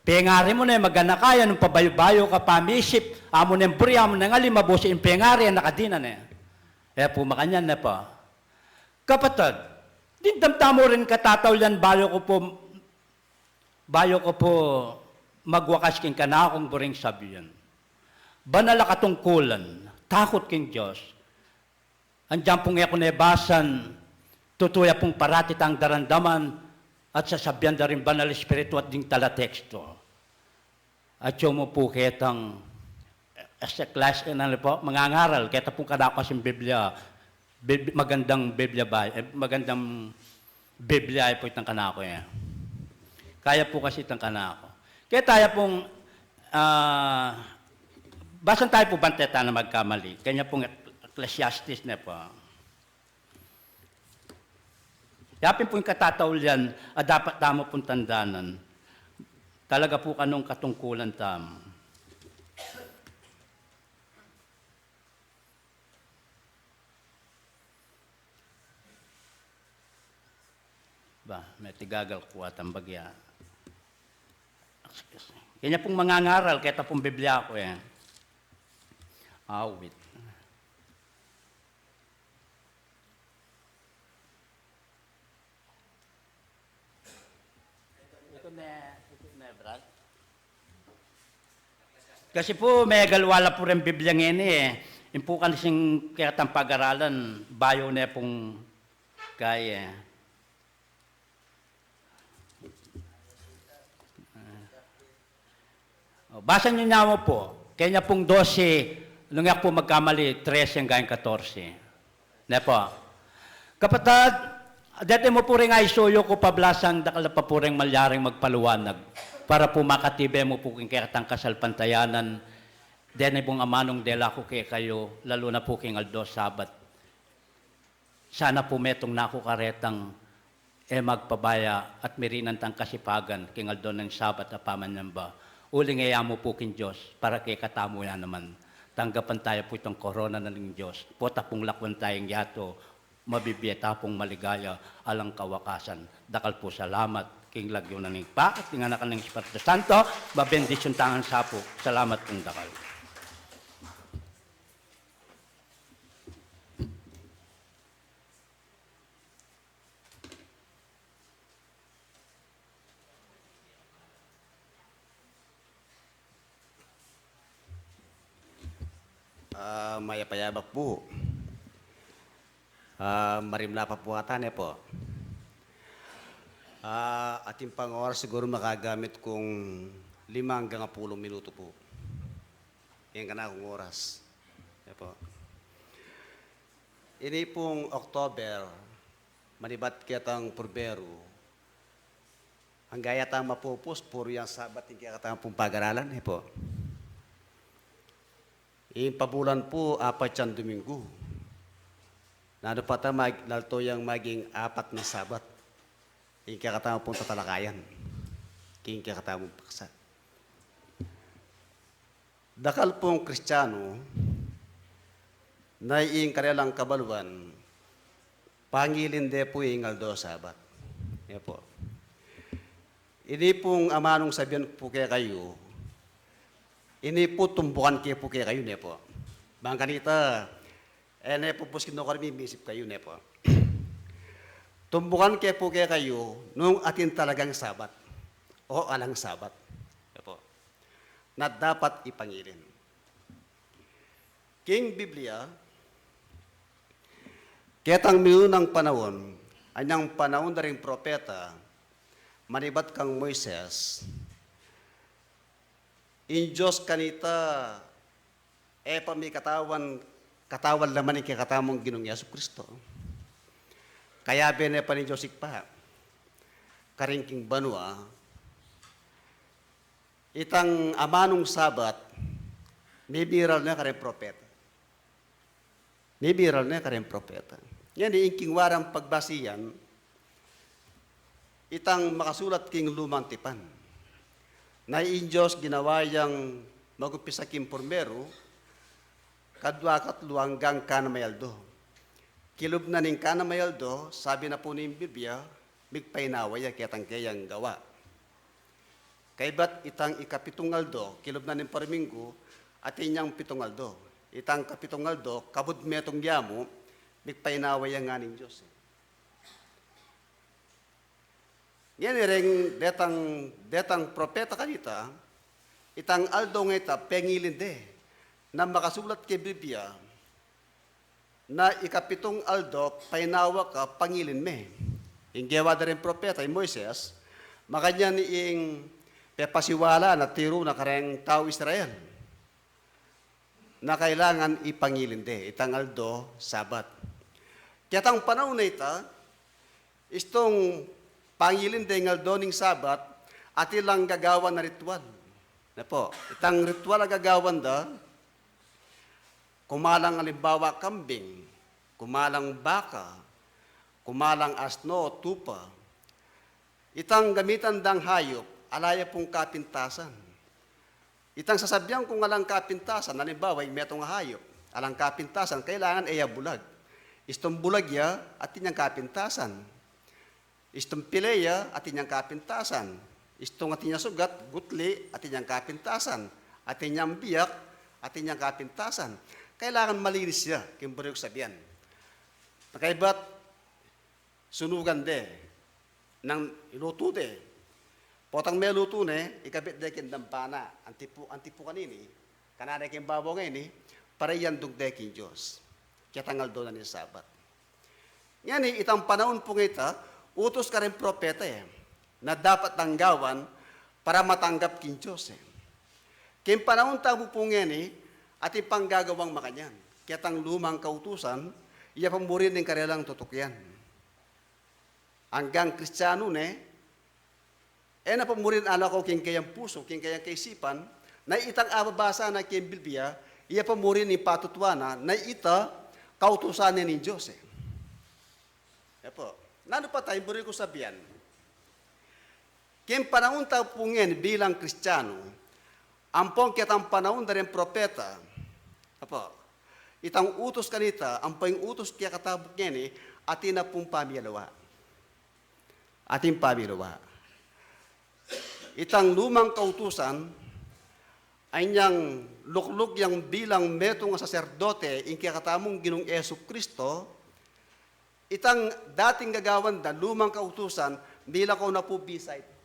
pengari mu ne, maganaka ya nung pabayu-bayu ka pamisip, amu neng buri, amu neng ali, mabusi ing pengari, e na kadinan e. E pu makanyan ne pu. Kapatad, dimdam tamu rin katataulian bayu ku pu, bayu ku pu magwakas king kanakung buring sabian. Banal a katungkulan, takut king Dios. Anggyan pung e ku ne basan, tutu ya pung parati tang daramdaman at sasabian da ring Banal Espiritu at ding talateksto. Atyu mu pu ketang, eh, sa klas, e, nanu pu, mangangaral, keta pung kanaku kasing Biblia, Bib-, magandang Biblia ba, e, magandang Biblia pu itang kanaku, e. Kaya pu kasi itang kanaku. Keta ya pung, ah, basan tayu pu bante tana magkamali. Kanya pung Ecclesiastes ne pu. Ya pin pu ing katataulian a dapat tamu pung tandanan. Talaga pu kanung katungkulan tamu. Ba, metigagal ku atang bagya. Kanya pung mangangaral, keta pung Biblia ku, e. Awit. Ito ne, ito ne, Brad. Kasi pu, megaluala pu ring Biblia ngeni, e. Ing pu kasing ketang pagaralan, bayu ne pung kaya, e. O, basan yu ne mu pu. Kenya pung dose, nung e ku pu magkamali, trese anggang katorse. Ne pu. Kapatad, deti mu pu ring isuyu ku pablasan, dakal na pa pu ring malyaring magpaliwanag. Para pu makatibe mu pu king kekatang kasalpantayanan, deni pung amanung dela ku kekayu, lalu na pu king aldo Sabat. Sana pu metung na ku karetang e magpabaya at mirinan tang kasipagan king aldo ning Sabat a pamanyamba. Uling e ya mu pu king Dios, para kekatamu ya naman. Tanggapan taya pu itang korona na ning Dios. Pota pung lakwan tayang yatu, mabibie ta pung maligaya alang kawakasan. Dakal pu salamat king lagyu na ning Ibpa at ning Anak at ning Espiritu Santo, mabendisyun tang sa pu. Salamat pung dakal. Ah, mayap a yabak pu. Ah, marimla pa pu ata, ne pu. Ah, atin pang oras siguru makagamit kung lima anggang apulung minutu pu. Ing kanakung oras. Ne pu. Ini pung October, manibat ketang purberu, angga ya tang mapupus, puru yang Sabat ing kekatang pung pagaralan, e pu. Ing pabulan pu, apat yang Duminggu. Nanu pa ta mag-, lalto yang maging apat na Sabat ing kekatang pung tatalakayan king kekatang pung paksa. Dakal pung Kristianu, na ing karelang kabaluan, pangilin de pu ing aldo Sabat. E pu. Ini pung amanung sabian ku pu kekayu, ini pu tumbukan ke pu kekayu, ne pu. Bang kanita, e ne pu puskin no kami misip kayu, ne pu. Tumbukan ke pu kekayu, nung atin talagang Sabat. O alang Sabat. Ne pu. Na dapat ipangilin. King Biblia, Ketang minunang panaun, anyang panaun da ring propeta, manibat kang Moises, ing Dios kanita, e pa mikatawan, katawan la man ing kekatamung Ginung Jesu Kristo. Kayabe ne pa ning Dios Ibpa karin king banua, itang amanung Sabat, mibiral ne karing propeta. Mibiral ne karing propeta. Ngeni, ing king warang pagbasihan, itang makasulat king Lumang Tipan, na ing Dios ginawa yang mag-umpisa king purmeru, kadua, katlu, anggang kanamay aldo. Kilub na ning kanamay aldo, sabi na pu ning Biblia, migpainawa ya ketang keyang gawa. Kaybat itang ikapitung aldo, kilub na ning paruminggu, atin yang pitung aldo. Itang kapitung aldo, kabud metung yamu, migpainawa ya ngana ning Dios. Ngeni reng detang, detang propeta kanita, itang aldo ngeta pengilin de, na makasulat king Biblia, na ikapitung aldo, painawa ka, pangilin me. Ing gewa da ring propeta, i Moises, makanyan ing pepasiwala na tiru na kareng tau Israel, na kailangan ipangilin de, itang aldo Sabat. Ketang panaun a ita, istung pangilin de ing aldo ning Sabat, atin lang gagawan a ritual. Na pu, itang ritual a gagawan da, kumalang alimbawa kambing, kumalang baka, kumalang asno, tupa. Itang gamitan dang hayup, ala ya pung kapintasan. Itang sasabian kung alang kapintasan, alimbawa, ing metung a hayup, alang kapintasan, kailangan e ya bulag. Istung bulag ya, atin yang kapintasan. Istung pile ya, atin yang kapintasan. Istung atin yang sugat, gutli, atin yang kapintasan. Atin yang biyak, atin yang kapintasan. Kailangan malinis ya, king buri kung sabian. Na kaybat, sunugan de, nang ilutu de. Potang melutu ne, ikabit de king dambana, antipu, antipu kanini, kanan de king babaw ngeni, para iandung de king Dios. Ketang aldo na ning Sabat. Ngeni, itang panaun pu ngeta, utus karing propeta e, na dapat dang gawan para matanggap king Dios e. King panaun tamu pu ngeni, atin pang gagawang makanyan. Ketang lumang kautusan, iya pa muri ning karelang tutukian. Anggang Kristianu ne, e na pa murin alako king keyang pusu, king keyang kaisipan, na itang ababasa na king Biblia, iya pa murin ing patutuanan, na ita kautusan ne ning Dios e. E pu, nanu pa ta ing buri kung sabian? King panaun ta pu ngeni bilang Kristianu, ampong ketang panaun da ring propeta, e pu, itang utus kanita, ampong utus kekatamu ngeni, atin na pung pamialiwa. Atin pamialiwa. Itang lumang kautusan, anyang lukluk yang bilang metung a saserdote, ing kekatamung Ginung Jesu Kristo, itang dating gagawan da, lumang kautusan, milako na pu bisa ita.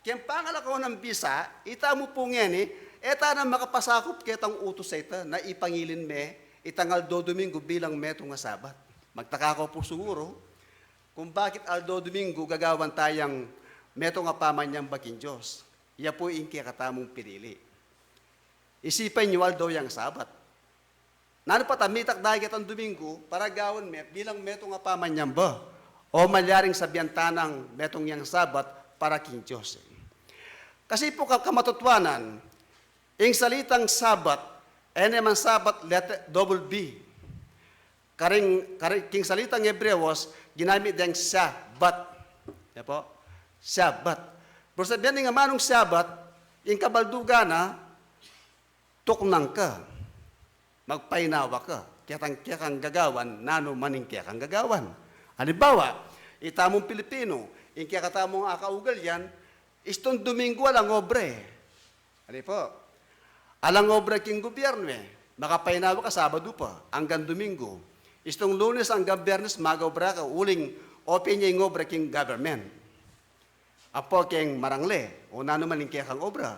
King pangalako nang bisa, itamu pu ngeni, e ta na makapasakup ketang utus a ita, na ipangilin me, itang aldo Domingo bilang metung a Sabat. Magtaka ko pu siguru, kung bakit aldo Domingo gagawan ta yang metung a pamanyamba king Dios. Ya pu ing kekatamung pinili. Isipan yu, aldo yang Sabat. Nanu pa ta mitakda ketang Domingo para gawan me bilang metung a pamanyamba, o malyaring sabian ta nang metung yang Sabat para king Dios. Kasi pu ka-, kamatutuanan, ing salitang Sabat, e ne man Sabat, letter double B. Karing, karing, king salitang Hebreos, ginamit deng Sabbat. Ya pu? Sabbat. Pero sabian ning amanung Sabbat, ing kabaldugan na, tuknang ka, magpainawa ka, ketang kekang gagawan, nanu man ing kekang gagawan. Alimbawa, itamung Pilipino, ing kekatamung akaugalian, istung Domingo alang obra e. Ani pu? Alang obra king gobyerno e. Makapainawa ka Sabado pa, anggang Domingo. Istung Lunes anggang Biyernes, mag-obra ka, uling open ya ing obra king government. Apo keng marangle, o nanu man ing kekang obra.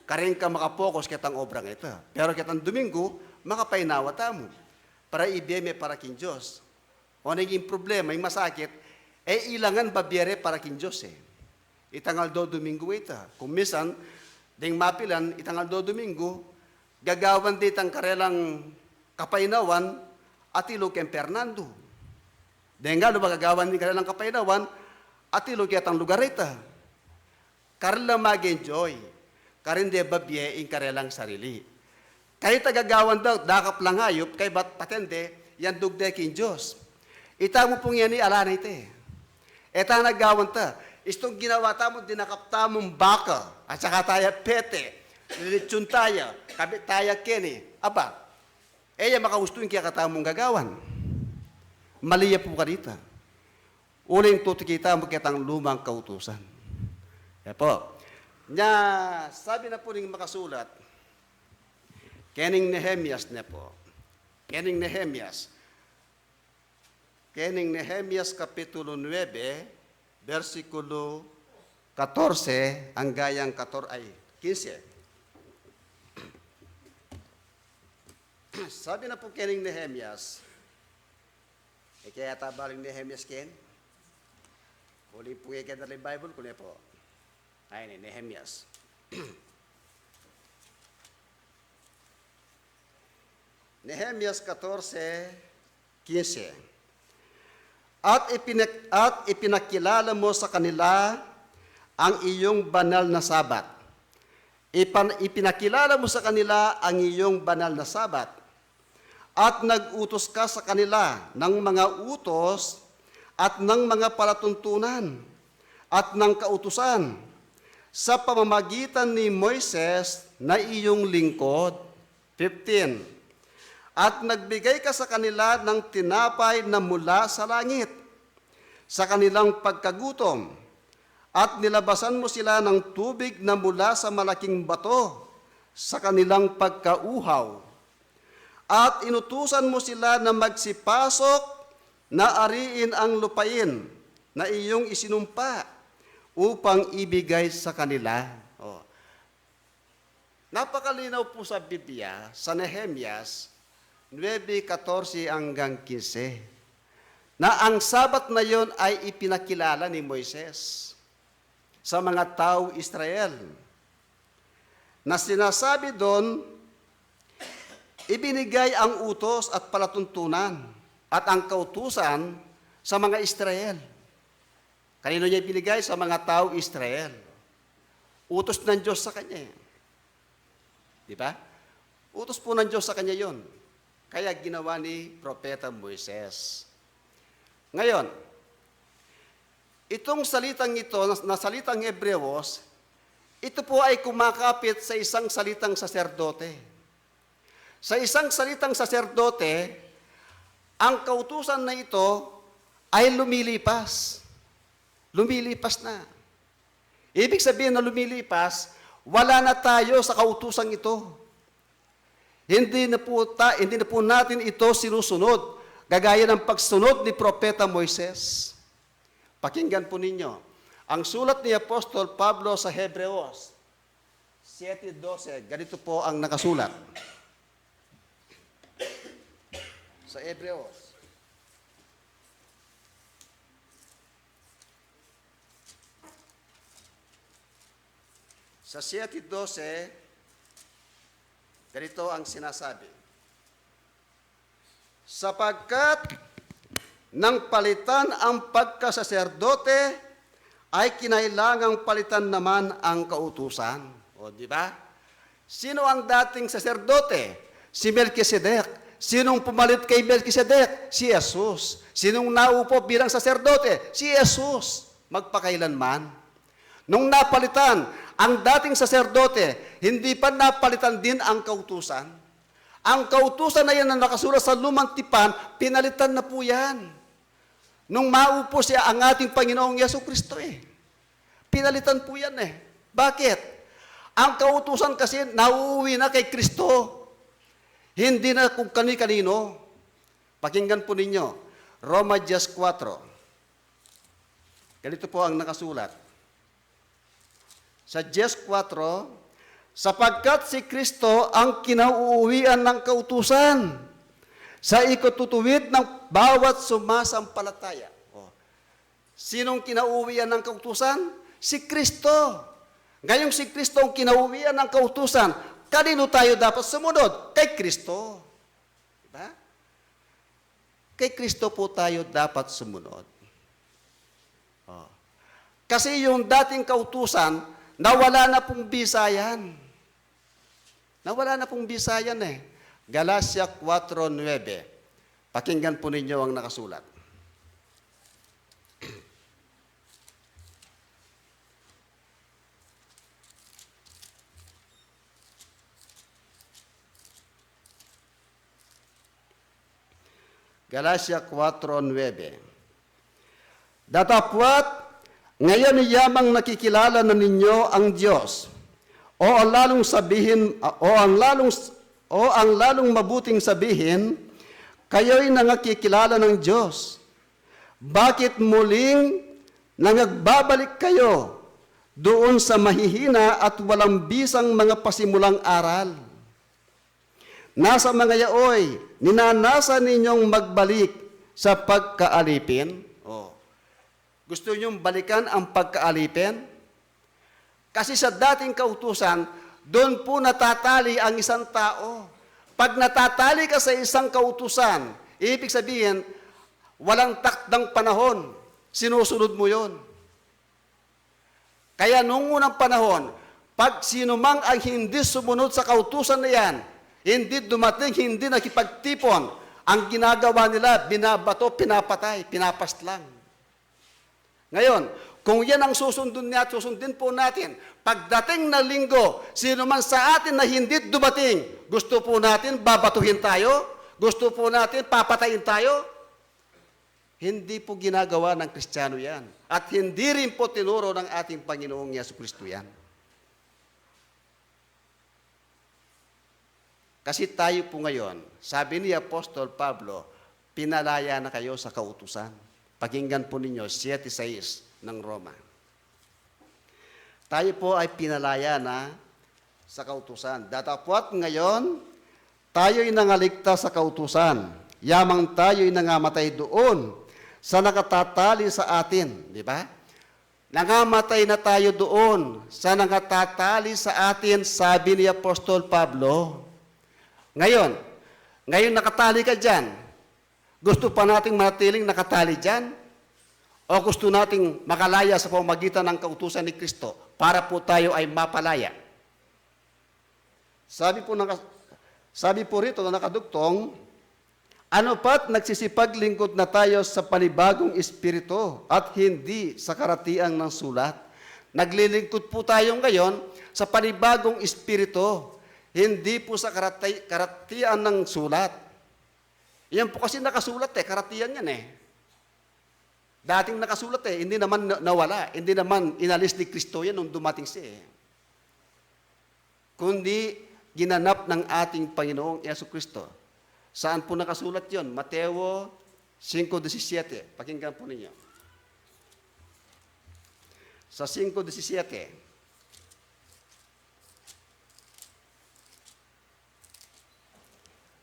Karin ka makapokus ketang obra ngeta. Pero ketang Domingo, makapainawa tamu. para ibie me para king Dios. O, neng ing problema, ing masakit, e ilangan babie re para king Dios, e. Itang aldo Domingo ita. Kung minsan, deng mapilan, itang aldo Domingo, gagawan de itang karelang kapainawan, atilu keng Fernando. Deng aldo gagawan de karelang kapainawan, atilu ketang lugar ita. Karin la mag-enjoy. Karin de babie ing karelang sarili. Kaybat gagawan da, dakap lang ayup, kaybat patende, yandug de king Dios. Itamu pung yani ala na ite. E ta nang gawan ta. Istung ginawa tamu, dinakap tamung baka, at saka taya pete, lilitsun taya, kabit taya keni. Aba, e ya makaustu ing kekatamung gagawan. Mali ya pu kanita. Uling tutuki tamu ketang lumang kautusan. Ya pu. Nya, sabi na pu ning makasulat, kening Nehemias ne pu. Kening Nehemias. Kening Nehemias kapitulo nuebe, bersikulo katorse, angga yang kator-, ay, kinse. Sabi na pu kening Nehemias, e kaya ta baling Nehemias ken? Uling pu e kaya da ring Bible ku ne pu. Ay, ini, Nehemias. Nehemias katorse, kinse. At ipinak-, at ipinakilala mo sa kanila ang iyong banal na Sabat. Ipan-, ipinakilala mo sa kanila ang iyong banal na Sabat. At nag-utos ka sa kanila ng mga utos at ng mga palatuntunan at ng kautusan sa pamamagitan ni Moises na iyong lingkod. Fifteen. At nagbigay ka sa kanila ng tinapay na mula sa langit sa kanilang pagkagutom, at nilabasan mo sila ng tubig na mula sa malaking bato sa kanilang pagkauhaw. At inutusan mo sila na magsipasok na ariin ang lupain na iyong isinumpa upang ibigay sa kanila. O. Napakalinaw pu sa Biblia, sa Nehemias nuebe katorse anggang kinse, na ang Sabat na yon ay ipinakilala ni Moises sa mga tau Israel, na sinasabi dun, ibinigay ang utos at palatuntunan at ang kautusan sa mga Israel. Kanino niya ibinigay? Sa mga tau Israel. Utos ng Diyos sa kanya, e. Di ba? Utos pu ng Diyos sa kanya yon. Kaya ginawa ni Propeta Moises. Ngayon, itong salitang ito, na, na salitang Hebreos, ito pu ay kumakapit sa isang salitang saserdote. Sa isang salitang saserdote, ang kautusan na ito ay lumilipas. Lumilipas na. Ibig sabihin na lumilipas, wala na tayo sa kautusang ito. Hindi na po ta-, hindi na po natin ito sinusunod, gagaya ng pagsunod ni Propeta Moises. Pakinggan po ninyo ang sulat ni Apostol Pablo sa Hebreos siete dose. Ganito po ang nakasulat sa Hebreos. Sa siete dose, ganito ang sinasabi, "Sapagkat nang palitan ang pagkasaserdote, ay kinailangang palitan naman ang kautusan." O, di ba? Sino ang dating saserdote? Si Melkisedek. Sinong pumalit kay Melkisedek? Si Jesus. Sinong naupo bilang saserdote? Si Jesus. Magpakailanman. Nung napalitan ang dating saserdote, hindi pa napalitan din ang kautusan? Ang kautusan na yan na nakasulat sa Lumang Tipan, pinalitan na po yan. Nung maupo siya ang ating Panginoong Yesu Kristo, e. Pinalitan po yan, e. Bakit? Ang kautusan kasi nauuwi na kay Kristo. Hindi na kung kani-kanino. Pakinggan po ninyo, Roma diyes kwatro. Ganito po ang nakasulat. Sa diyes kwatro, "Sapagkat si Kristo ang kinauuwian ng kautusan, sa ikatutuwid ng bawat sumasampalataya. O, sinong kinauwian ng kautusan? Si Kristo. Ngayong si Kristo ang kinauwian ng kautusan, kanino tayo dapat sumunod? Kay Kristo. Diba? Kay Kristo po tayo dapat sumunod. O. Kasi yung dating kautusan, nawala na pong bisa yan. Nawala na pong bisa yan eh. Galacia kwatro nuebe. Pakinggan po ninyo ang nakasulat. Galacia kwatro nuebe. Datapwat, ngayon yamang nakikilala na ninyo ang Diyos. O ang lalong sabihin, o ang lalong, o ang lalong mabuting sabihin, kayo'y nangakikilala ng Diyos. Bakit muling nangagbabalik kayo doon sa mahihina at walang bisang mga pasimulang aral? Nasa mga yaoy, ninanasa ninyong magbalik sa pagkaalipin? O. Gusto niyong balikan ang pagkaalipin? Kasi sa dating kautusan, doon po natatali ang isang tao. Pag natatali ka sa isang kautusan, ibig sabihin, walang takdang panahon, sinusunod mo yon. Kaya nung unang panahon, pag sino mang ang hindi sumunod sa kautusan na yan, hindi dumating, hindi nakipagtipon, ang ginagawa nila, binabato, pinapatay, pinapaslang. Ngayon, kung yan ang susundun niya at susundin po natin, pagdating na linggo, sino man sa atin na hindi dumating, gusto po natin babatuhin tayo? Gusto po natin papatayin tayo? Hindi po ginagawa ng Kristiyano yan. At hindi rin po tinuro ng ating Panginoong Yesu Kristo yan. Kasi tayo po ngayon, sabi ni Apostol Pablo, "Pinalaya na kayo sa kautusan." Pakinggan po ninyo, siyete sais ng Roma. Tayo po ay pinalaya na sa kautusan. Datapwat ngayon, tayo'y nangaligtas sa kautusan. Yamang tayo'y nangamatay doon sa nakatatali sa atin, di ba? Nangamatay na tayo doon sa nangatatali sa atin, sabi ni Apostol Pablo. Ngayon, ngayon nakatali ka diyan. Gusto pa nating manatiling nakatali diyan? O gusto nating makalaya sa pamamagitan ng kautusan ni Kristo para po tayo ay mapalaya? Sabi po ng, sabi po rito na nakadugtong, "Ano pa't nagsisipaglingkod na tayo sa panibagong espiritu at hindi sa karatian ng sulat?" Naglilingkod po tayo ngayon sa panibagong espiritu, hindi po sa karati-, karatian ng sulat. Yan po kasi nakasulat eh, karatian yan eh. Dating nakasulat eh, hindi naman na-, nawala, hindi naman inalis ni Kristo yan nung dumating siya eh. Kundi ginanap ng ating Panginoong Yesu Kristo. Saan po nakasulat yon? Mateo singko disisiete. Pakinggan po ninyo. Sa singko disisiete,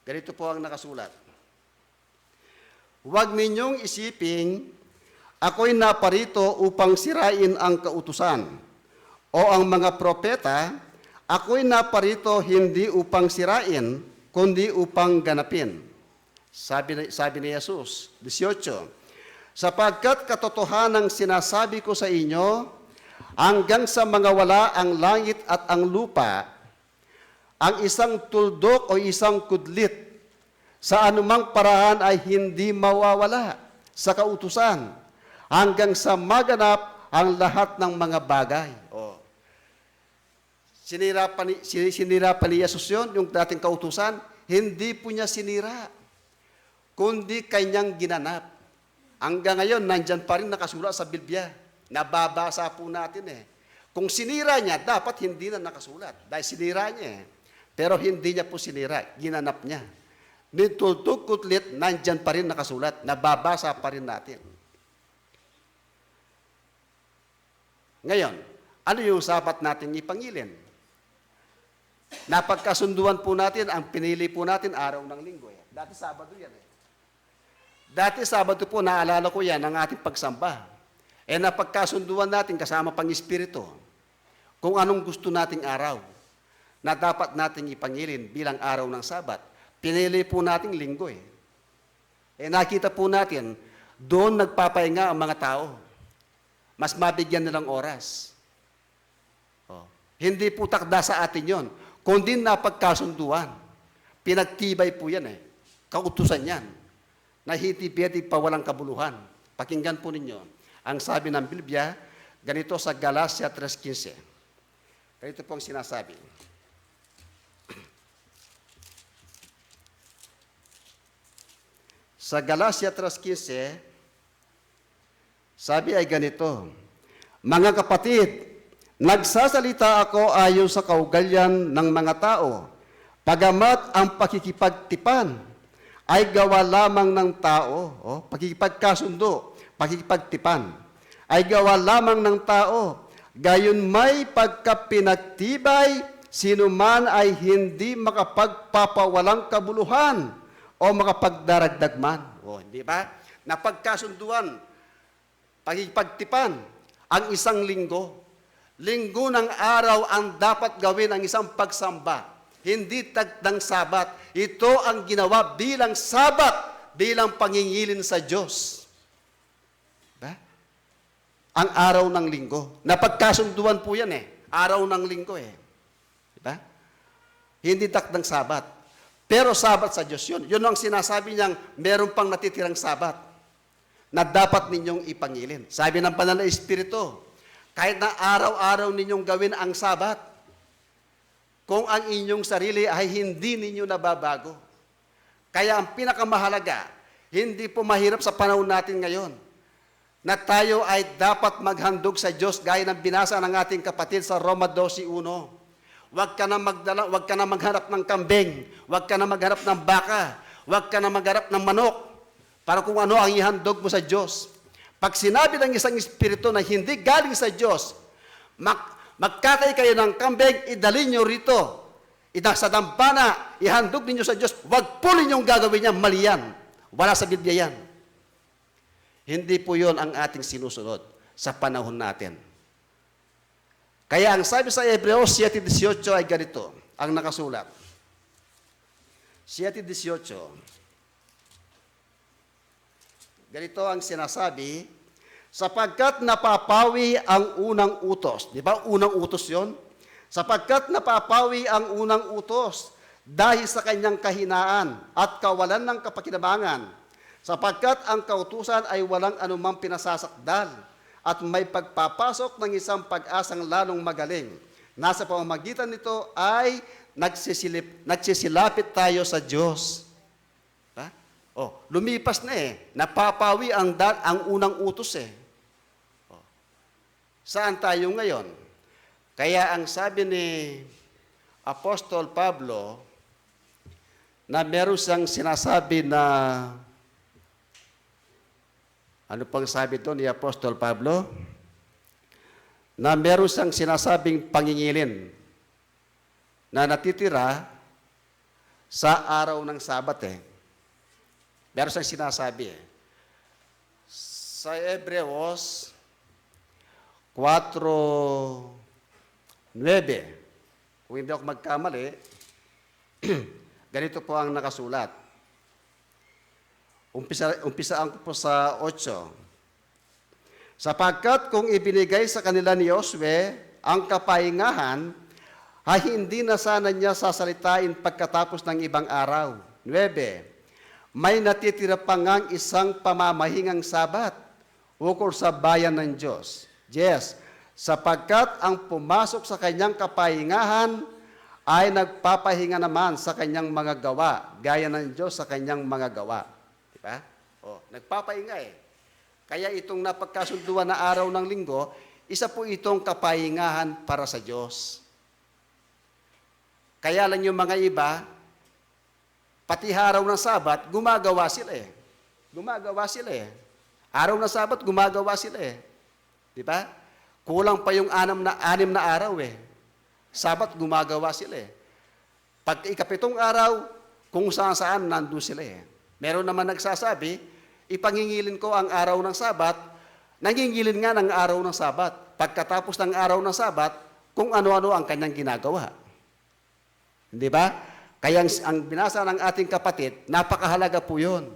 ganito po ang nakasulat. "Huwag ninyong isiping ako'y naparito upang sirain ang kautusan o ang mga propeta, ako'y naparito hindi upang sirain, kundi upang ganapin." Sabi ni, sabi ni Jesus, disiotso, "Sapagkat katotohanang sinasabi ko sa inyo, hanggang sa mangawala ang langit at ang lupa, ang isang tuldok o isang kudlit sa anumang paraan ay hindi mawawala sa kautusan hanggang sa maganap ang lahat ng mga bagay." O. Sinira pa ni, si-, sinira pa ni Jesus yon, yung dating kautusan? Hindi po niya sinira, kundi kanyang ginanap. Hanggang ngayon, nandyan pa rin nakasulat sa Biblia. Nababasa po natin eh. Kung sinira niya, dapat hindi na nakasulat. Dahil sinira niya eh. Pero hindi niya po sinira, ginanap niya. Ni tuldok kudlit, nandyan pa rin nakasulat. Nababasa pa rin natin. Ngayon, ano yung dapat nating ipangilin? Napagkasunduan po natin, ang pinili po natin, araw ng Linggo, eh. Dati Sabado yan, eh. Dati Sabado po, naalala ko yan, ang ating pagsamba. Eh, napagkasunduan natin kasama pang Espiritu kung anong gusto nating araw na dapat nating ipangilin bilang araw ng Sabat. Pinili po nating Linggo, eh. Eh, nakita po natin, doon nagpapahinga ang mga tao. Mas mabigyan nilang oras. Oh. Hindi po takda sa atin yon, kundi napagkasunduan. Pinagtibay po yan, eh. Kautusan yan. Na hindi pwede pawalang kabuluhan. Pakinggan po ninyo. Ang sabi ng Biblia, ganito sa Galacia tres quince. Ganito po ang sinasabi. Sa Galacia tres quince, sabi ay ganito, "Mga kapatid, nagsasalita ako ayon sa kaugalian ng mga tao, pagamat ang pakikipagtipan ay gawa lamang ng tao," oh, pakikipagkasundo, pakikipagtipan, "ay gawa lamang ng tao, gayon may pagkapinagtibay, sino man ay hindi makapagpapawalang kabuluhan o makapagdaragdag man." Oh, hindi ba? Napagkasunduan, pakikipagtipan, ang isang linggo. Linggo ng araw ang dapat gawin ang isang pagsamba. Hindi takdang Sabat. Ito ang ginawa bilang Sabat, bilang pangingilin sa Diyos. Ba? Ang araw ng Linggo. Napagkasunduan po yan, eh. Araw ng Linggo, eh. Di ba? Hindi takdang Sabat. Pero Sabat sa Diyos yun. Yun ang sinasabi niyang meron pang natitirang Sabat na dapat ninyong ipangilin. Sabi ng Banal na Espiritu, kahit na araw-araw ninyong gawin ang Sabat, kung ang inyong sarili ay hindi ninyo nababago. Kaya ang pinakamahalaga, hindi po mahirap sa panahon natin ngayon, na tayo ay dapat maghandog sa Diyos gaya ng binasa ng ating kapatid sa Roma dose uno. Huwag ka na magdala, huwag ka na maghanap ng kambing, huwag ka na maghanap ng baka, huwag ka na maghanap ng manok para kung ano ang ihandog mo sa Diyos. Pag sinabi ng isang espiritu na hindi galing sa Diyos, "Mag-, magkatay kayo ng kambing, idali nyo rito. Ida sa dambana, ihandog ninyo sa Diyos." Huwag po ninyong gagawin yan, mali yan. Wala sa Biblia yan. Hindi po yun ang ating sinusunod sa panahon natin. Kaya ang sabi sa Hebreo siete dieciocho ay ganito ang nakasulat. Siete dieciocho. Ganito ang sinasabi, "Sapagkat napapawi ang unang utos." Di ba? Unang utos yon. "Sapagkat napapawi ang unang utos dahil sa kanyang kahinaan at kawalan ng kapakinabangan. Sapagkat ang kautusan ay walang anumang pinasasakdal at may pagpapasok ng isang pag-asang lalong magaling. Nasa pamamagitan nito ay nagsisilip-, nagsisilapit tayo sa Diyos." Ha? Oh, lumipas na eh. Napapawi ang da-, ang unang utos eh. Oh. Saan tayo ngayon? Kaya ang sabi ni Apostol Pablo na meron siyang sinasabi na, ano pang sabi doon ni Apostol Pablo? Na meron siyang sinasabing pangingilin na natitira sa araw ng Sabat eh. Meron siyang sinasabi eh. Sa Hebreos kwatro nuebe, kung hindi ako magkamali, ganito po ang nakasulat. Umpisa, umpisaan ko po sa otso. Sapagkat kung ibinigay sa kanila ni Josue ang kapahingahan, ha, hindi na sana niya sasalitain pagkatapos ng ibang araw. Nuebe, may natitira pa ngang isang pamamahingang Sabat ukol sa bayan ng Diyos. Yes, sapagkat ang pumasok sa kanyang kapahingahan ay nagpapahinga naman sa kanyang mga gawa, gaya ng Diyos sa kanyang mga gawa. Di ba? Oh, nagpapahinga eh. Kaya itong napagkasunduan na araw ng Linggo, isa po itong kapahingahan para sa Diyos. Kaya lang yung mga iba, pati araw ng Sabat, gumagawa sila eh. Gumagawa sila eh. Araw ng Sabat, gumagawa sila eh. Di ba? Kulang pa yung anam na, anim na araw eh. Sabat, gumagawa sila eh. Pag ikapitung araw, kung saan-saan nandun sila eh. Meron naman nagsasabi, "Ipangingilin ko ang araw ng Sabat," nangingilin nga ng araw ng Sabat. Pagkatapos ng araw ng Sabat, kung ano-ano ang kanyang ginagawa. Di ba? Kaya ang, ang binasa ng ating kapatid, napakahalaga po yun.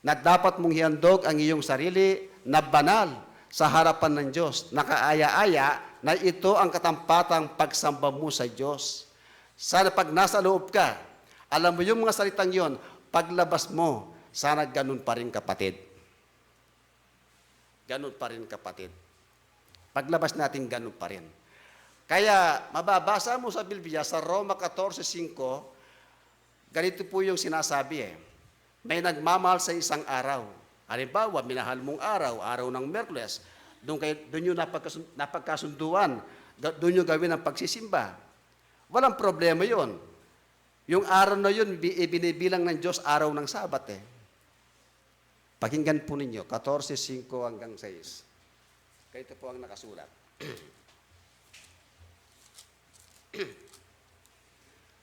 Na dapat mong hiandog ang iyong sarili na banal sa harapan ng Diyos. Nakaaya-aya na ito ang katampatang pagsamba mo sa Diyos. Sana pag nasa loob ka, alam mo yung mga salitang yon, paglabas mo, sana ganun pa rin, kapatid. Ganun pa rin, kapatid. Paglabas natin, ganun pa rin. Kaya, mababasa mo sa Biblia, sa Roma katorse singko, ganito po yung sinasabi eh. May nagmamahal sa isang araw. Halimbawa, minahal mong araw, araw ng Miyerkules, doon, kayo, doon yung napagkasun- napagkasunduan, ga- doon yung gawin ang pagsisimba. Walang problema yon. Yung araw na yun, bi- ibinibilang ng Diyos araw ng Sabat eh. Pakinggan po ninyo, katorse singko hanggang sais. Ganito po ang nakasulat.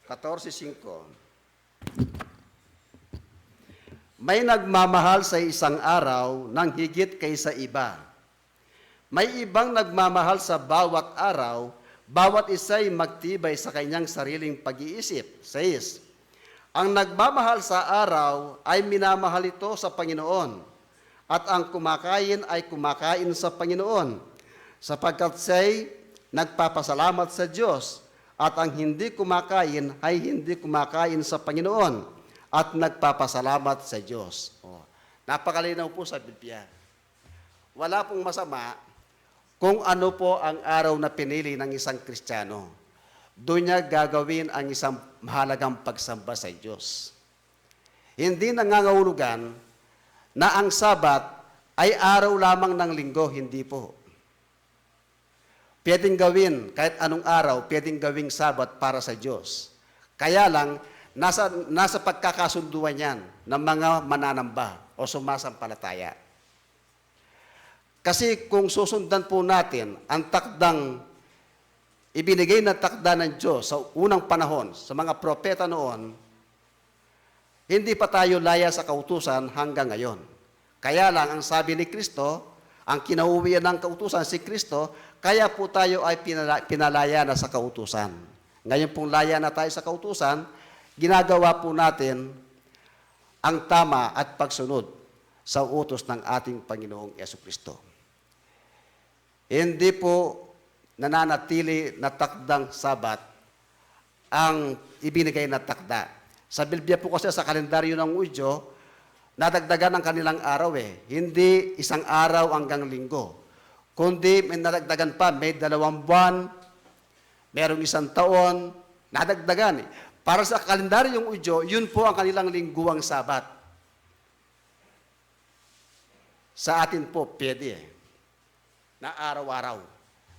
Katorse singko. May nagmamahal sa isang araw ng higit kaysa iba. May ibang nagmamahal sa bawat araw, bawat isa'y magtibay sa kanyang sariling pag-iisip. Sais. Ang nagmamahal sa araw ay minamahal ito sa Panginoon, at ang kumakain ay kumakain sa Panginoon, sapagkat siya'y nagpapasalamat sa Diyos, at ang hindi kumakain ay hindi kumakain sa Panginoon, at nagpapasalamat sa Diyos. Oh, napakalinaw po sa Biblia. Wala pong masama kung ano po ang araw na pinili ng isang Kristiyano. Doon niya gagawin ang isang mahalagang pagsamba sa Diyos. Hindi nangangahulugan na ang Sabat ay araw lamang ng Linggo, hindi po. Pwedeng gawin kahit anong araw, pwedeng gawing Sabat para sa Diyos. Kaya lang, nasa, nasa pagkakasunduan yan ng mga mananamba o sumasampalataya. Kasi kung susundan po natin ang takdang, ibinigay na takda ng Diyos sa unang panahon, sa mga propeta noon, hindi pa tayo laya sa kautusan hanggang ngayon. Kaya lang, ang sabi ni Kristo, ang kinauwian ng kautusan, si Kristo, kaya po tayo ay pinala- pinalaya na sa kautusan. Ngayon pong laya na tayo sa kautusan, ginagawa po natin ang tama at pagsunod sa utos ng ating Panginoong Yesu Kristo. Hindi po nananatili na takdang Sabat ang ibinigay na takda. Sa Biblia po kasi, sa kalendaryo ng Hudyo, nadagdagan ang kanilang araw eh. Hindi isang araw hanggang Linggo, kundi may nadagdagan pa, may dalawang buwan, merong isang taon, nadagdagan eh. Para sa kalendaryong Hudyo, yun po ang kanilang lingguang Sabat. Sa atin po, pwede eh, na araw-araw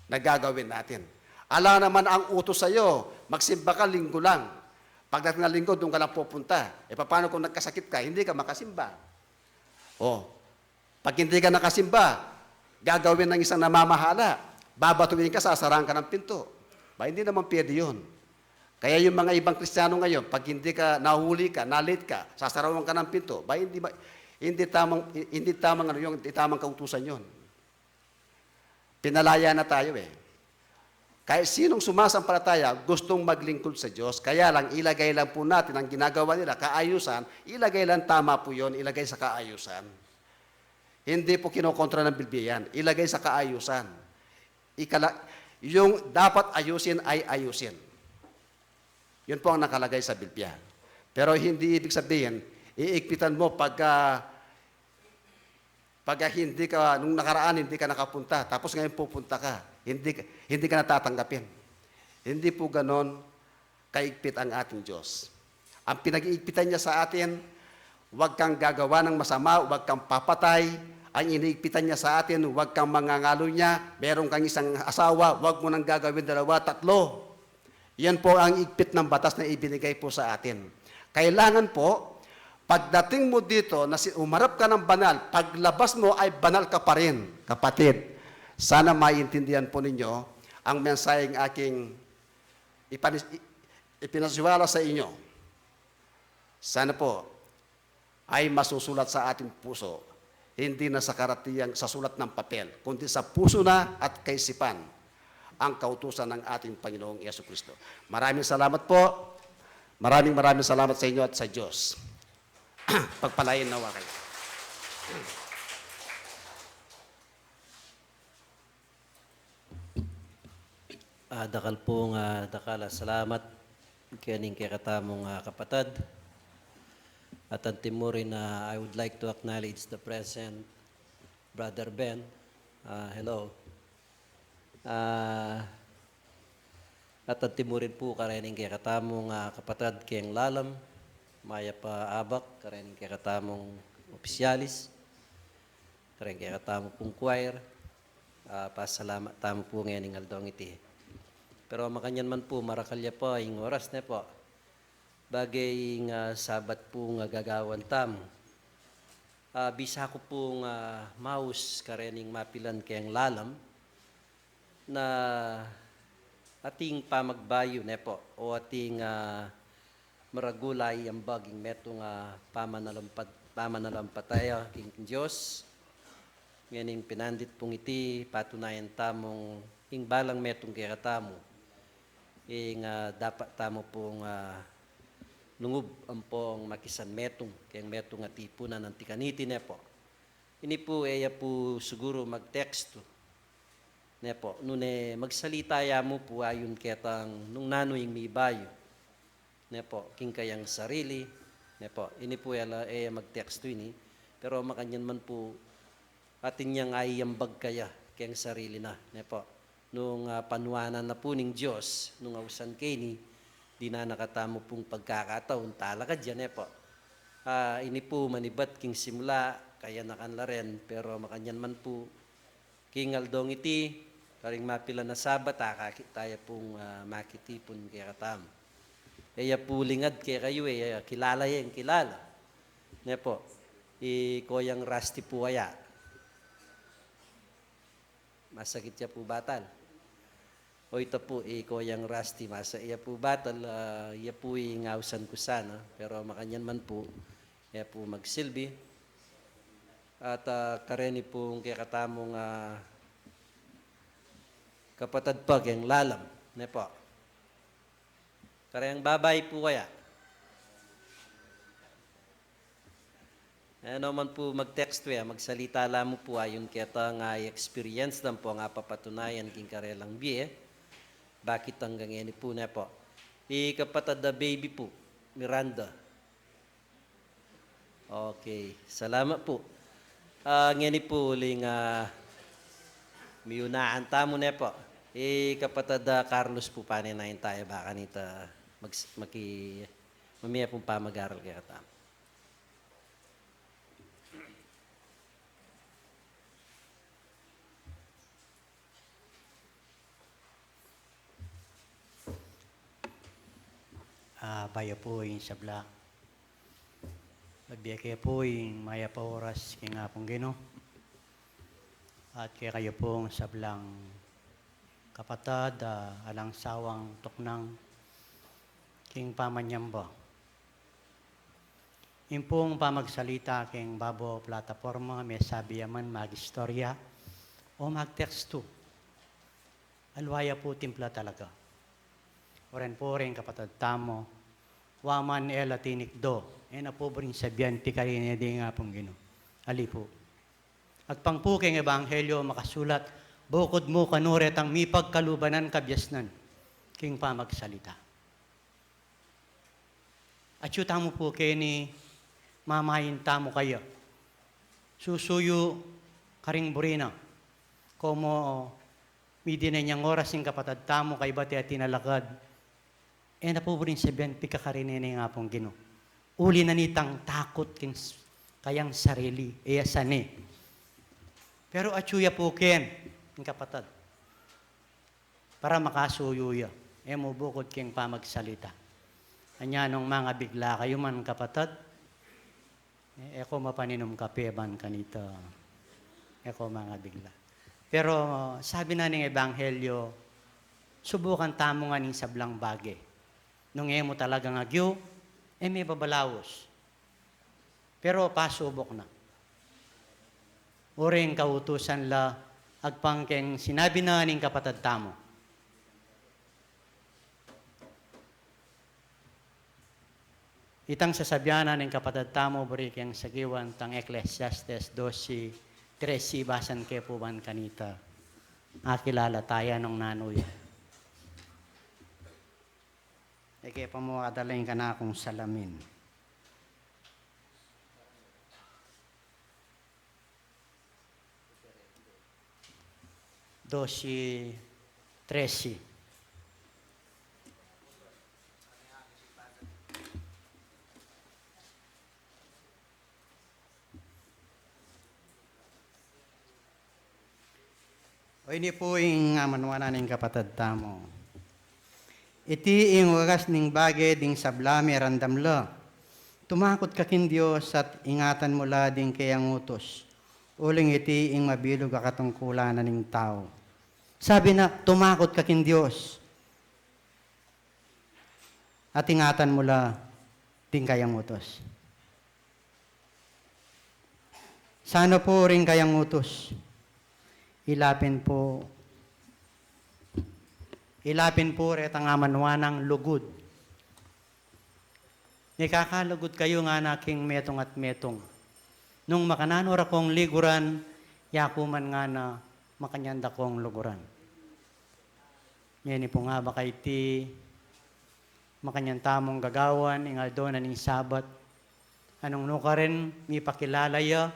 na gagawin natin. Ala naman ang utos sa'yo, magsimba ka Linggo lang. Pagdating ng Linggo, doon ka lang pupunta. E paano kung nagkasakit ka, hindi ka makasimba? O, pag hindi ka nakasimba, gagawin ng isang namamahala, babatuin ka, sasarahan ka ng pinto. Ba, hindi naman pwede yun. Kaya yung mga ibang Kristiyano ngayon, pag hindi ka, nahuli ka, na-late ka, sasarawan ka ng pinto. Ba, hindi, ma- hindi tamang, hindi tamang ano yun, hindi tamang kautusan yun. Pinalaya na tayo eh. Kahit sinong sumasampalataya, gustong maglingkod sa Diyos, kaya lang ilagay lang po natin ang ginagawa nila, kaayusan, ilagay lang, tama po yun, ilagay sa kaayusan. Hindi po kinokontra ng Biblia yan, ilagay sa kaayusan. Ikala- yung dapat ayusin ay ayusin. Yun po ang nakalagay sa Biblia. Pero hindi ibig sabihin, iigpitan mo pagka, pagka hindi ka, nung nakaraan hindi ka nakapunta, tapos ngayon pupunta ka, hindi, hindi ka natatanggapin. Hindi po ganon kaigpit ang ating Diyos. Ang pinag-iigpitan niya sa atin, "Huwag kang gagawa ng masama, huwag kang papatay." Ang iniigpitan niya sa atin, "Huwag kang mangangalunya, meron kang isang asawa, huwag mo nang gagawin dalawa, tatlo." Yan po ang igpit ng batas na ibinigay po sa atin. Kailangan po, pagdating mo dito, na si- umarap ka ng banal, paglabas mo ay banal ka pa rin, kapatid. Sana maintindihan po ninyo ang mensaheng aking ipanis- i- ipinasiwala sa inyo, sana po ay masusulat sa ating puso, hindi na sa karatiang sa sulat ng papel, kundi sa puso na at kaisipan ang kautusan ng ating Panginoong Yesu Kristo. Maraming salamat po. Maraming, maraming salamat sa inyo at sa Diyos. Pagpalain nawa kayo. Ah, dakal pung, ah, dakal a salamat kening kekatamung, ah, kapatad. At antimurin, ah, I would like to acknowledge the present Brother Ben. Ah, hello. Ah, at antimurin pu karening kekatamung, ah, kapatad keng lalam, mayap a abak karening kekatamung opisyalis, kareng kekatamu pung choir. Ah, pasalamat tamu pu ngening aldong iti. Pero makanyan man pu, marakal ya pa ing oras, ne po? Bage ing, ah, Sabat pu ing gagawan tamu. Ah, bisa ku pung, ah, maus karening mapilan keng lalam na ating pamagbayu, ne po, o ating, ah, maragul a iambag ing metung a pamanalampad-, pamanalampataya king Dios. Ngening pinandit pung iti, patunayan tamung ing balang metung kekatamu, ing, ah, dapat tamu pung, ah, lungub ampong makisan metung keng metung a tipunan anti kaniti, ne po. Ini pu, e ya pu siguru magtekstu, ne po, nune magsalita ya mu pu ayun ketang nung nanu ing mibayu, ne po, king kayang sarili, ne po. Ini pu e la, e ya magtekstu ini, pero makanyan man pu, atin yang aiambag kaya keng sarili na, ne po. Nung, ah, panuanan na pu ning Dios, nung ausan ke ini, dinan na katamu pung pagkakataun, talakad ya, ne po. Ah, ini pu manibat king simula, kayanakan la ren, pero makanyan man pu, king aldong iti, karing mapilan a Sabat, akakit taya pung, ah, makitipun kekatamu. E ya pu lingad kekayu, e ya kilala ya ing kilala, ne po. I Koyang Rusty pu aya. Masakit ya pu batal. O ita pu, i Koyang Rusty, masa iya pu batal, ah, iya pu ing ausan ku sana, pero makanyan man pu, iya pu magsilbi. At, ah, kareni pung kekatamung, ah, kapatad pa keng lalam, ne po. Kareng babai pu kaya. E, no man pu magtekstu ya, magsalita la mu pu ayun ketang experience da ampong apapatunayan king karelang bie. Bakit anggang ngeni pu, ne po. I kapatad a baby pu, Miranda. Okay, salamat pu. Ah, ngeni pu uling, ah, miunaan tamu, ne po. I kapatad a Carlos pu, pane na ing taya ba kanita mag-, maki-, mamie pung pamag-aral kekatamu. Ah, bayu pu ing sabla. Pabie ke pu ing mayap a oras king Apung Ginu. At kekayu pung sablang kapatad, ah, alang sawang tuknang king pamanyamba. Ing pung pamagsalita king babo plataporma, mesabi ya man magistorya o magtekstu, aliwa ya pu timpla talaga. Oren pu ring kapatad tamu, wa man e la tinikdo, e na pu buring sabian pikarine ding Apung Ginu. Ali pu. Agpang pu keng ebanghelyo makasulat, bukud mu kanu retang mipagkaluban a kabiasnan king pamagsalita. Atyu tamu pu keni, mamayin tamu kaya. Susuyu karing buri na. Komo midinan yang oras ing kapatad tamu kaybat e atin a lakad, e na pu buring sabian pikakarine ne ing Apung Ginu. Uli na nitang takut king s-, kayang sarili, e ya sane. Pero atyu ya pu ken ing kapatad. Para makasuyu ya, e mu bukud king pamagsalita. Anya nung mangabigla kayu man, kapatad, e, e ko mapaninum kape ban kanita. E ko mangabigla. Pero sabi na ning ebanghelyo, subukan tamu ngan ing sablang bage. Nung e mu talagang agyu, e me babalaus. Pero pasubuk na. Uring kautusan la, agpang keng sinabi na ning kapatad tamu. Itang sasabian na ning kapatad tamu, buri keng sagiwan tang Ecclesiastes dose trese, basan ke pu ban kanita akilala taya nung nanu ya. E ke pa mu adala ing kanakung salamin. Dose trese. O ini pu ing amanuan na ning kapatad tamu. Iti ing wagas ning bage ding sabla merandam la. Tumakut ka king Dios at ingatan mu la ding keyang utus. Uling iti ing mabilug a katungkulan na ning tau. Sabi na, tumakut ka king Dios at ingatan mu la ding kayang utus. Sana pu ring kayang utus. Ila pin pu, ila pin pu retang amanuan nang lugud. Mikakalugud kayu ngana king metung at metung. Nung makananu ra kong liguran, yaku man ngana makanyan da kong luguran. Ngeni pu nga baka iti makanyan tamung gagawan ing aldo na ning Sabat. Anung nukarin, mipakilala ya,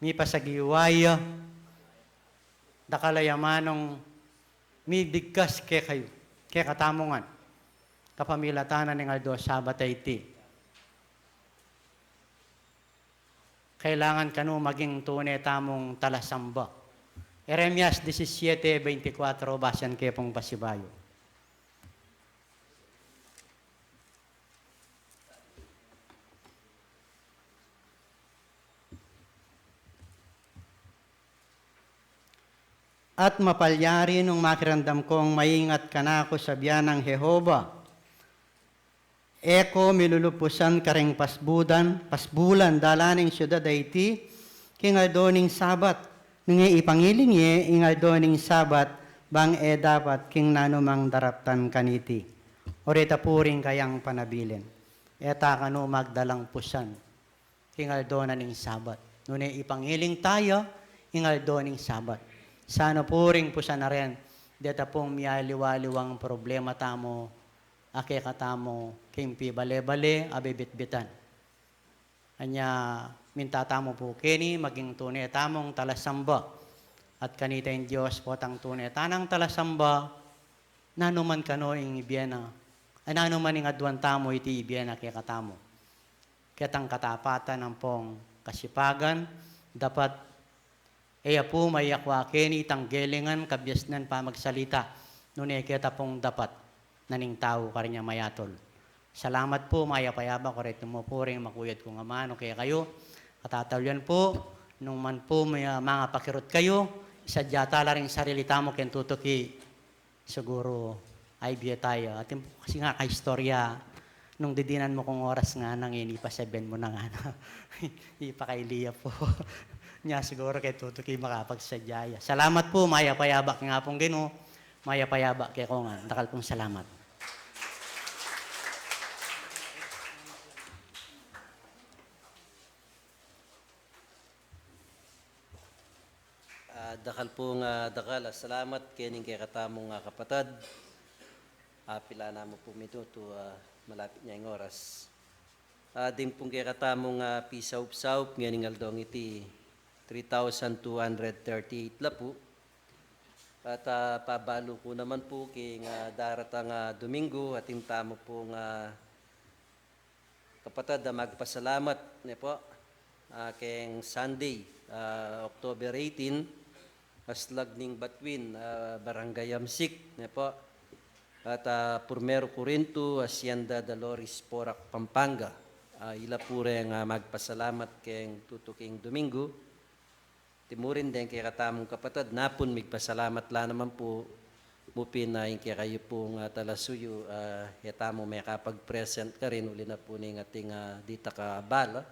mipasagiwa ya, dakal a ya manung mibigkas kekayu, kekatamu ngan, kapamilatan na ning aldo Sabat a iti. Kailangan kanu maging tune tamung talasamba. Jeremias disisiete bente kwatro, basan ke pung pasibayu. At mapalyari nung makiramdam kong maingat kanaku, sabian nang Jehova, e ko milulupusan karing pasbulan, pasbulan da la ning siudad a iti king aldo ning Sabat, nune ipangiling ye ing aldo ning Sabat, bang e dapat king nanumang daraptan kaniti. O reta pu ring kayang panabilin. E ta kanu magdalang pusan king aldo na ning Sabat. Nune ipangiling taya ing aldo ning Sabat. Sana pu ring pusan na rin, deta pung mialiwa-liwang problema tamu, a kekatamu king pibale-bale a bibitbitan. Anya, minta tamu pu keni maging tune tamung talasamba. At kanita ing Dios potang tune tanang talasamba, nanuman kanu ing ibie na, ay, nanuman ing aduan tamu iti ibie na kekatamu. Ketang katapatan ampong kasipagan, dapat e ya pu mayakwa keni itang gelingan, kabiasnan, pamagsalita, nune keta pung dapat na ning tau kareng mayatul. Salamat pu, mayap a yabak, o reti mu pu ring makuyad kung amanu kekayu. Katataulian pu, nung man pu mangapakirut kayu, isadya ta la ring sarili tamu keng tutuki. Siguru, ay, bie tayu. Atin pu kasi nga kaistorya, nung didinan mu kung oras ngana, ngeni pasabian mu na ngana. Ipakaili ya pu. Nya siguru keng tutuki makapagsadya ya. Salamat pu, mayap a yabak king Apung Ginu, mayap a yabak kekongan. Dakal pung salamat. Ah, dakal pung, ah, dakal a salamat kening kekatamung, ah, kapatad. Ah, pila namu pung minutu, ah, malapit ne ing oras. Ah, ding pung kekatamung, ah, pisaup-saup ngening aldong iti, three thousand two hundred thirty-eight la pu. At, ah, pabalu ku naman pu king, ah, daratang, ah, Domingo, atin tamu pung, ah, kapatad a magpasalamat, ne pu, ah, keng Sunday, ah, October eighteen, aslag ning Batuin, ah, Barangay Amsik, ne pu. At, ah, Primero Corinto, Hacienda Dolores, Porac, Pampanga. Ah, ila pu reng, ah, magpasalamat keng tutuking Domingo. Timurin deng kekatamung kapatad, napun migpasalamat la naman pu, Mupin na ing kekayu pung, ah, talasuyu, ah, e tamu mekapag-present karin uli na pu ning ating, ah, ditak a abala.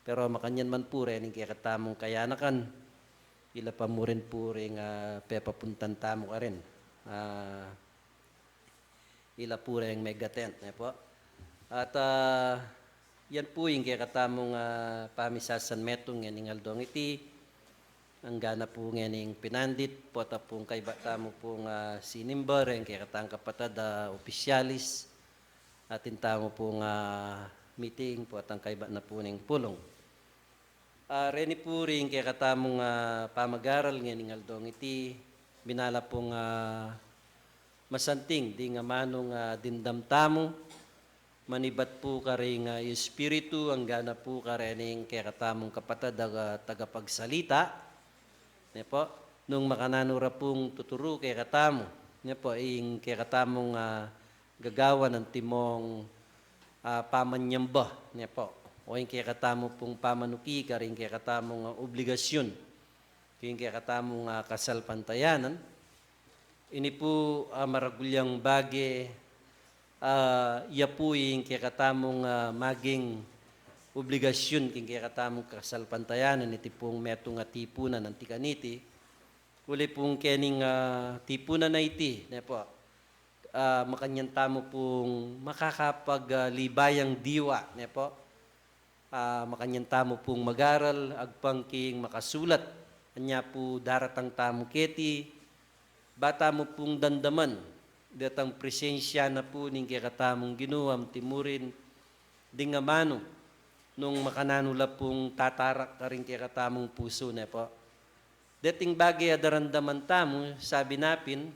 Pero makanyan man pu reng kekatamung kayanakan, ila pa mu rin pu ring, ah, pepapuntan tamu karin. Ah, ila pu reng mega tent, ne po? At, ah, yan pu ing kekatamung, ah, pamisasanmetung ngening aldong iti. Anggana pu ngening pinandit, pota pung kaybat tamu pung, ah, sinimba, reng kekatang kapatad a opisyalis, atin tamu pung, ah, meeting, potang kaybat na pu ning pulung. Ah, reni pu ring kekatamung, ah, pamagaral ngening aldong iti, binala pung, ah, masanting ding amanung, ah, dimdam tamu, manibat pu karing, ah, Espiritu, anggana pu karening kekatamung kapatad a, ah, tagapagsalita, ne po, nung makananu ra pung tuturu kekatamu, ne po, ing kekatamung, ah, gagawan antimong, ah, pamanyamba, ne po, o ing kekatamu pung pamanuki karing kekatamung, ah, obligasyun king kekatamung, ah, kasalpantayanan. Ini pu, ah, maragul yang bage, ah, iya pu ing kekatamung, ah, maging obligasyun king kekatamung kasalpantayanan, iti pung metung a tipunan anti kaniti. Uli pung kening, ah, tipunan a iti, ne po, ah, makanyan tamu pung makakapag, ah, libayang diwa, ne po. Ah, makanyan tamu pung magaral, agpang king makasulat. Anya pu daratang tamu keti, ba tamu pung damdaman detang presensya na pu ning kekatamung Ginu, anti murin ding amanu, nung makananu la pung tatarak karing kekatamung pusu, ne po. Deting bage a daramdaman tamu, sabi na pin,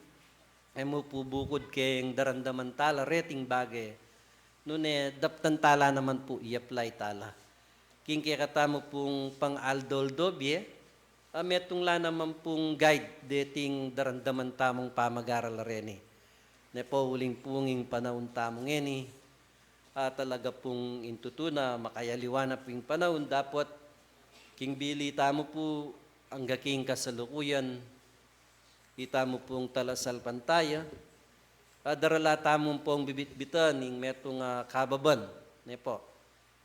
e mu pu bukud keng daramdaman tala reting bage, nune daptan tala naman pu i-apply tala king kekatamu pung pang-aldo-aldo bie, a metung la naman pung guide deting daramdaman tamung pamagaral a reni. Ne po, uling pung ing panaun tamu ngeni, a talaga pung ing tutuna, makayaliwa na pu ing panaun, dapot king bili tamu pu angga king kasalukuyan, itamu pung talasalpantaya, a darala tamu pung bibitbitan ing metung a kababan, ne po.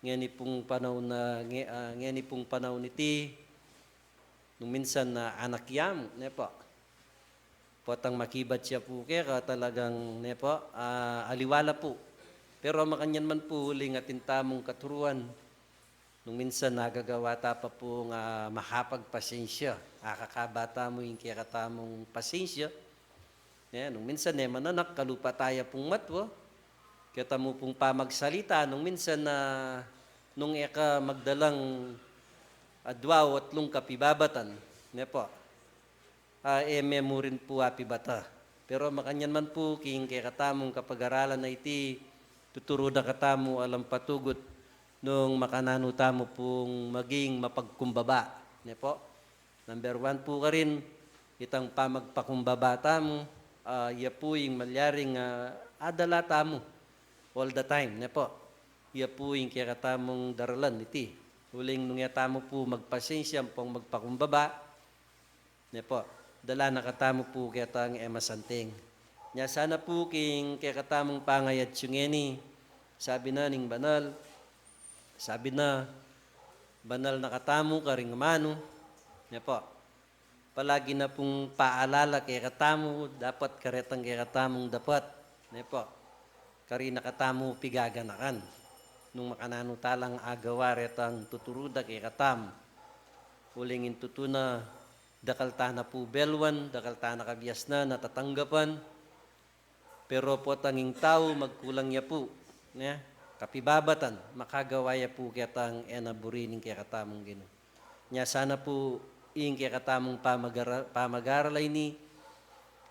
Ngeni pung panaun na, nge-, ah, ngeni pung panaun iti, nung minsan na anak yamu, ne po. Potang makibat ya pu keka, talagang, ne po, ah, aliwa la pu. Pero makanyan man pu, uling atin tamung katuruan, nung minsan nagagawa ta pa pung makapagpasensya, akakaba tamu ing kekatamung pasensya. Ne, nung minsan ne, mananak, kalupa taya pung matwa, keta mu pung pamagsalita, nung minsan na, nung e ka magdalang adwa o atlung kapibabatan, ne po, a, e me mu rin pu apibata. Pero makanyan man pu, king kekatamung kapagaralan a iti, tuturu na katamu alang patugut nung makananu tamu pung maging mapagkumbaba, ne po. Number one pu karin, itang pamagpakumbaba tamu, a, iya pu ing malyaring, a, adala tamu all the time, ne po. Iya pu ing kekatamung daralan iti. Uling nung iya tamu pu magpasensya ampong magpakumbaba, ne po, dala na katamu pu ketang e masanting. Nya sana pu king kekatamung pangayatsu ngeni, sabi na ning banal, sabi na, banal na katamu karing amanu, ne po. Palagi na pung paalala kekatamu, dapat karetang kekatamung dapat, ne po. Kari na katamu pigaganakan nung makananu talang agawa retang tuturu da kekatamu. Uling ing tutuna, dakal ta na pu belwan, dakal ta na kabiasnan a tatanggapan. Pero potang ing tau magkulang ya pu, ne, kapibabatan, makagawa ya pu ketang e na buri ning kekatamung Ginu. Nya sana pu ing kekatamung pamagara-, pamagaral a ini,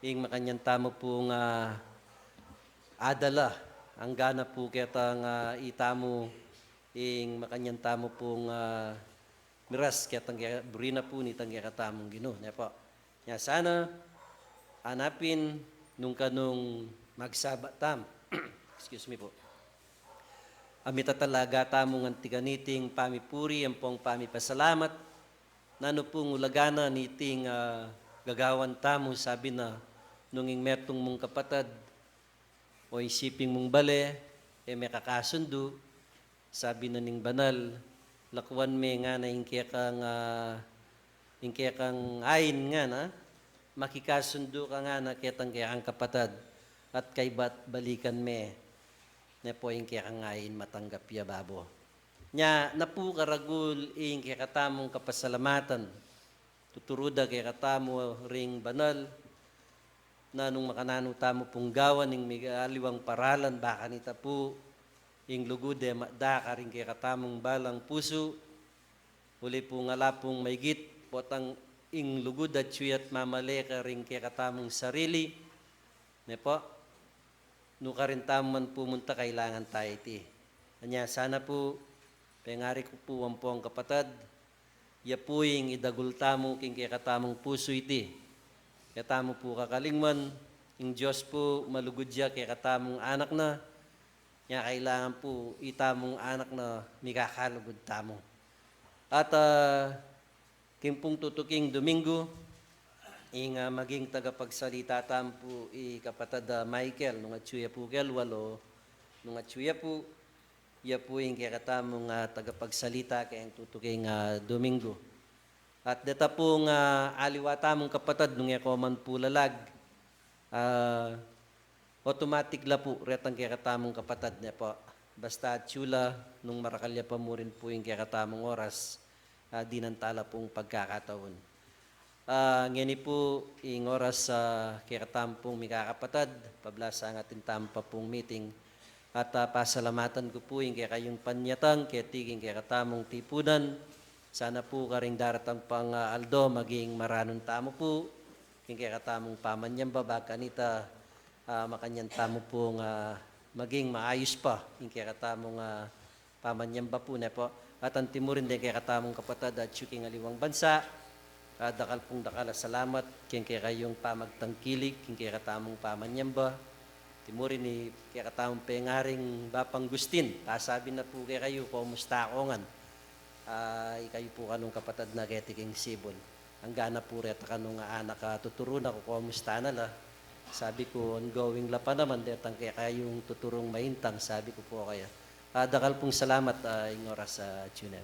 ing makanyan tamu pung adala, anggana pu ketang itamu, ing makanyan tamu pung miras ketang ke-, buri na pu nitang kekatamung Ginu, ne po. Nya sana, anapin, nung kanung magsaba tamu, excuse me po, a mitatalaga tamu ngan ti kaniting pamipuri ampong pamipasalamat, nanu pung ulaga na niting, ah, gagawan tamu, sabi na, nung ing metung mung kapatad o ing siping mung bale e mekakasundu, sabi na ning banal, lakuan me ngana ing kekang, ah, ing kekang ain ngana, makikasundu ka ngana ketang kekang kapatad, at kaybat balikan me ne pu ing kekang ain matanggap ya babo. Nya na pu karagul ing kekatamung kapasalamatan tuturu da kekatamu ring banal, na nung makananu tamu pung gawan ing migaliwang paralan, ba kanita pu ing lugud e makda karing kekatamung balang pusu, uli pung ala pung maigit potang ing lugud atyu ya't mamale karing kekatamung sarili, ne pu, nukarin tamu man pumunta kailangan taya iti. Anya sana pu, pengari ku pu ampong kapatad, ya pu ing idagul tamu king kekatamung pusu iti. Ketamu pu kakalingwan, ing Dios pu malugud ya kekatamung anak na, nya kailangan pu itamung anak na mikakalugud tamu. At, ah, king pung tutuking Domingo, ing, ah, maging tagapagsalita tamu pu i kapatad, ah, Michael, nung atyu ya pu kelwal o nung atyu ya pu, ya pu ing kekatamung, ah, tagapagsalita keng tutuking, ah, Domingo. At deta pung, ah, aliwa tamung kapatad nung e ko man pu lalag, ah, automatic la pu retang kekatamung kapatad ne pu. Basta atyu la, nung marakal ya pa murin pu ing kekatamung oras, ah, dinan ta la pung pagkakataun. Ah, ngeni pu ing oras, ah, kekatamu pung mikakapatad, pablasangat tamu pa pung meeting. At, ah, pasalamatan ku pu ing kekayung panyatang keti king kekatamung tipunan. Sana pu karing daratang pang, ah, aldo maging maranun tamu pu king kekatamung pamanyamba, ba kanita, ah, makanyan tamu pung, ah, maging maayus pa ing kekatamung, ah, pamanyamba pu ne pu. At anti murin deng kekatamung kapatad atyu king aliwang bansa, ah, dakal pung dakal a salamat king kekayung pamagtangkilik king kekatamung pamanyamba. Anti murin i kekatamung pengaring Bapang Gustin, pasabi na pu kekayu, kumusta ko ngan? Ah, ikayu pu kanung kapatad na keti king Sibul. Angga na pu reta kanung anak a tuturu na ku, kumusta na la? Sabi ku, ongoing la pa naman detang kekayung tuturung maintang, sabi ku pu kaya. Ah, dakal pung salamat, ah, ing oras, ah, atyu ne.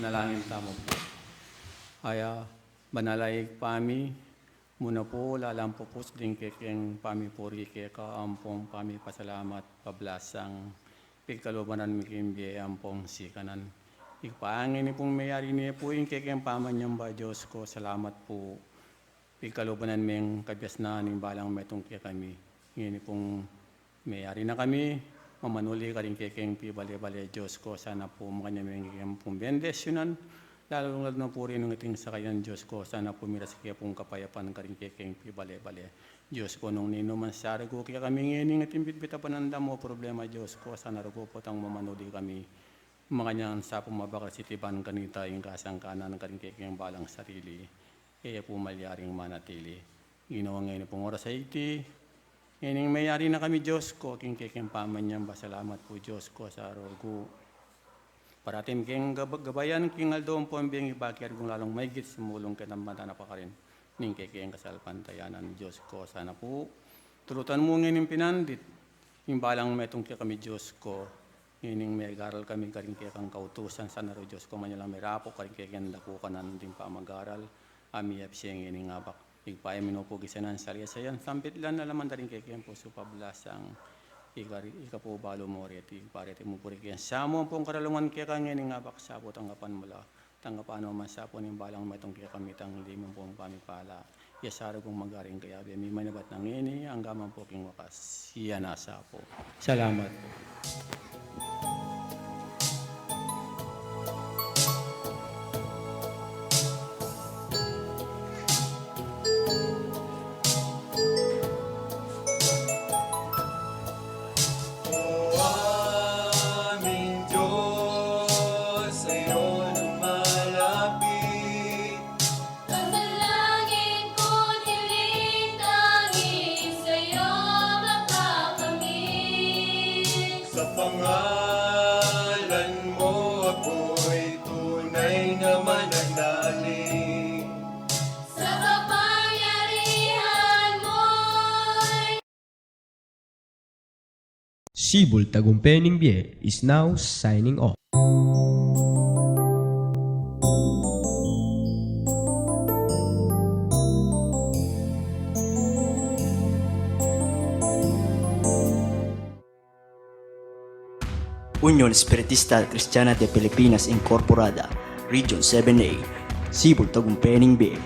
Manalangin tamu pu. Aya, banal a Ibpa mi, mu na pu lalam pupus ding kekeng pamipuri keka ampong pamipasalamat pablasang pigkaluban mi king bie ampong sikanan. Ibpa, ngeni pung meyari ne pu ing kekeng pamanyamba, Dios ko, salamat pu. Pigkaluban meng kabiasnan ning balang metung kekami. Ngeni pung meyari na kami, mamanuli karing kekeng pibale-bale, Dios ko, sana pu makanyan meng kekeng pung bendisyunan, lalu-lalu na pu rin nung iting sakayan, Dios ko, sana pu miras ke pung kapayapan karing kekeng pibale-bale. Dios ko, nung ninu man saragu kekami ngeni, iting bitbit a panandam o problema, Dios ko, sana rugu potang mamanuli kami. Makanyan sa pu mabakal sitiban kanita ing kasangkanan karing kekeng balang sarili. E ya pu malyaring manatili. Ginu, ngeni pung oras a iti, ngening meyari na kami, Dios ko, king kekeng pamanyamba, salamat pu, Dios ko, sa rugu. Parati mu keng gab-, gabayan king aldo ampong bie, ibaki arugung lalung maigit sumulung keng banal a pakarin ning kekeng kasalpantayanan, Dios ko, sana pu tulutan mu ngening pinandit ing balang metung kekami, Dios ko. Ngening megaral kami karing kekang kautusan, sana ru, Dios ko, manyalang mirapu karing kekeng dakukanan ding pamagaral a miyapse ngening abak. Ibpa, e mu pu gisanan, salisayan, sampitlan, alaman da ring kekeng pusu pablasang ika, ika pu balu mu reti, Ibpa, reti mu pu ring kekeng samu ampong karalungan keka ngening abak, sa pu tanggapan mu la. Tanggapan mu man sa pu ning balang metung kekami, tanggapan mu pung pamipala. Ya sa rugung magaring kayabe mi, manabat na ngeni, angga man pu king wakas. Iya na sa pu. Salamat pu. O aming Diyos, sa'yo lumalapit. Panalangin ko't hiling tanging sa'yo makakamit. Sa pangalan mo ako'y tunay na mananalig. Sa kapangyarihan mo'y Sibul Tagumpe ning Bie is now signing off. Union Espiritista Cristiana de Pilipinas Incorporada, Region seven A, Sibul Tagumpe ning Bie.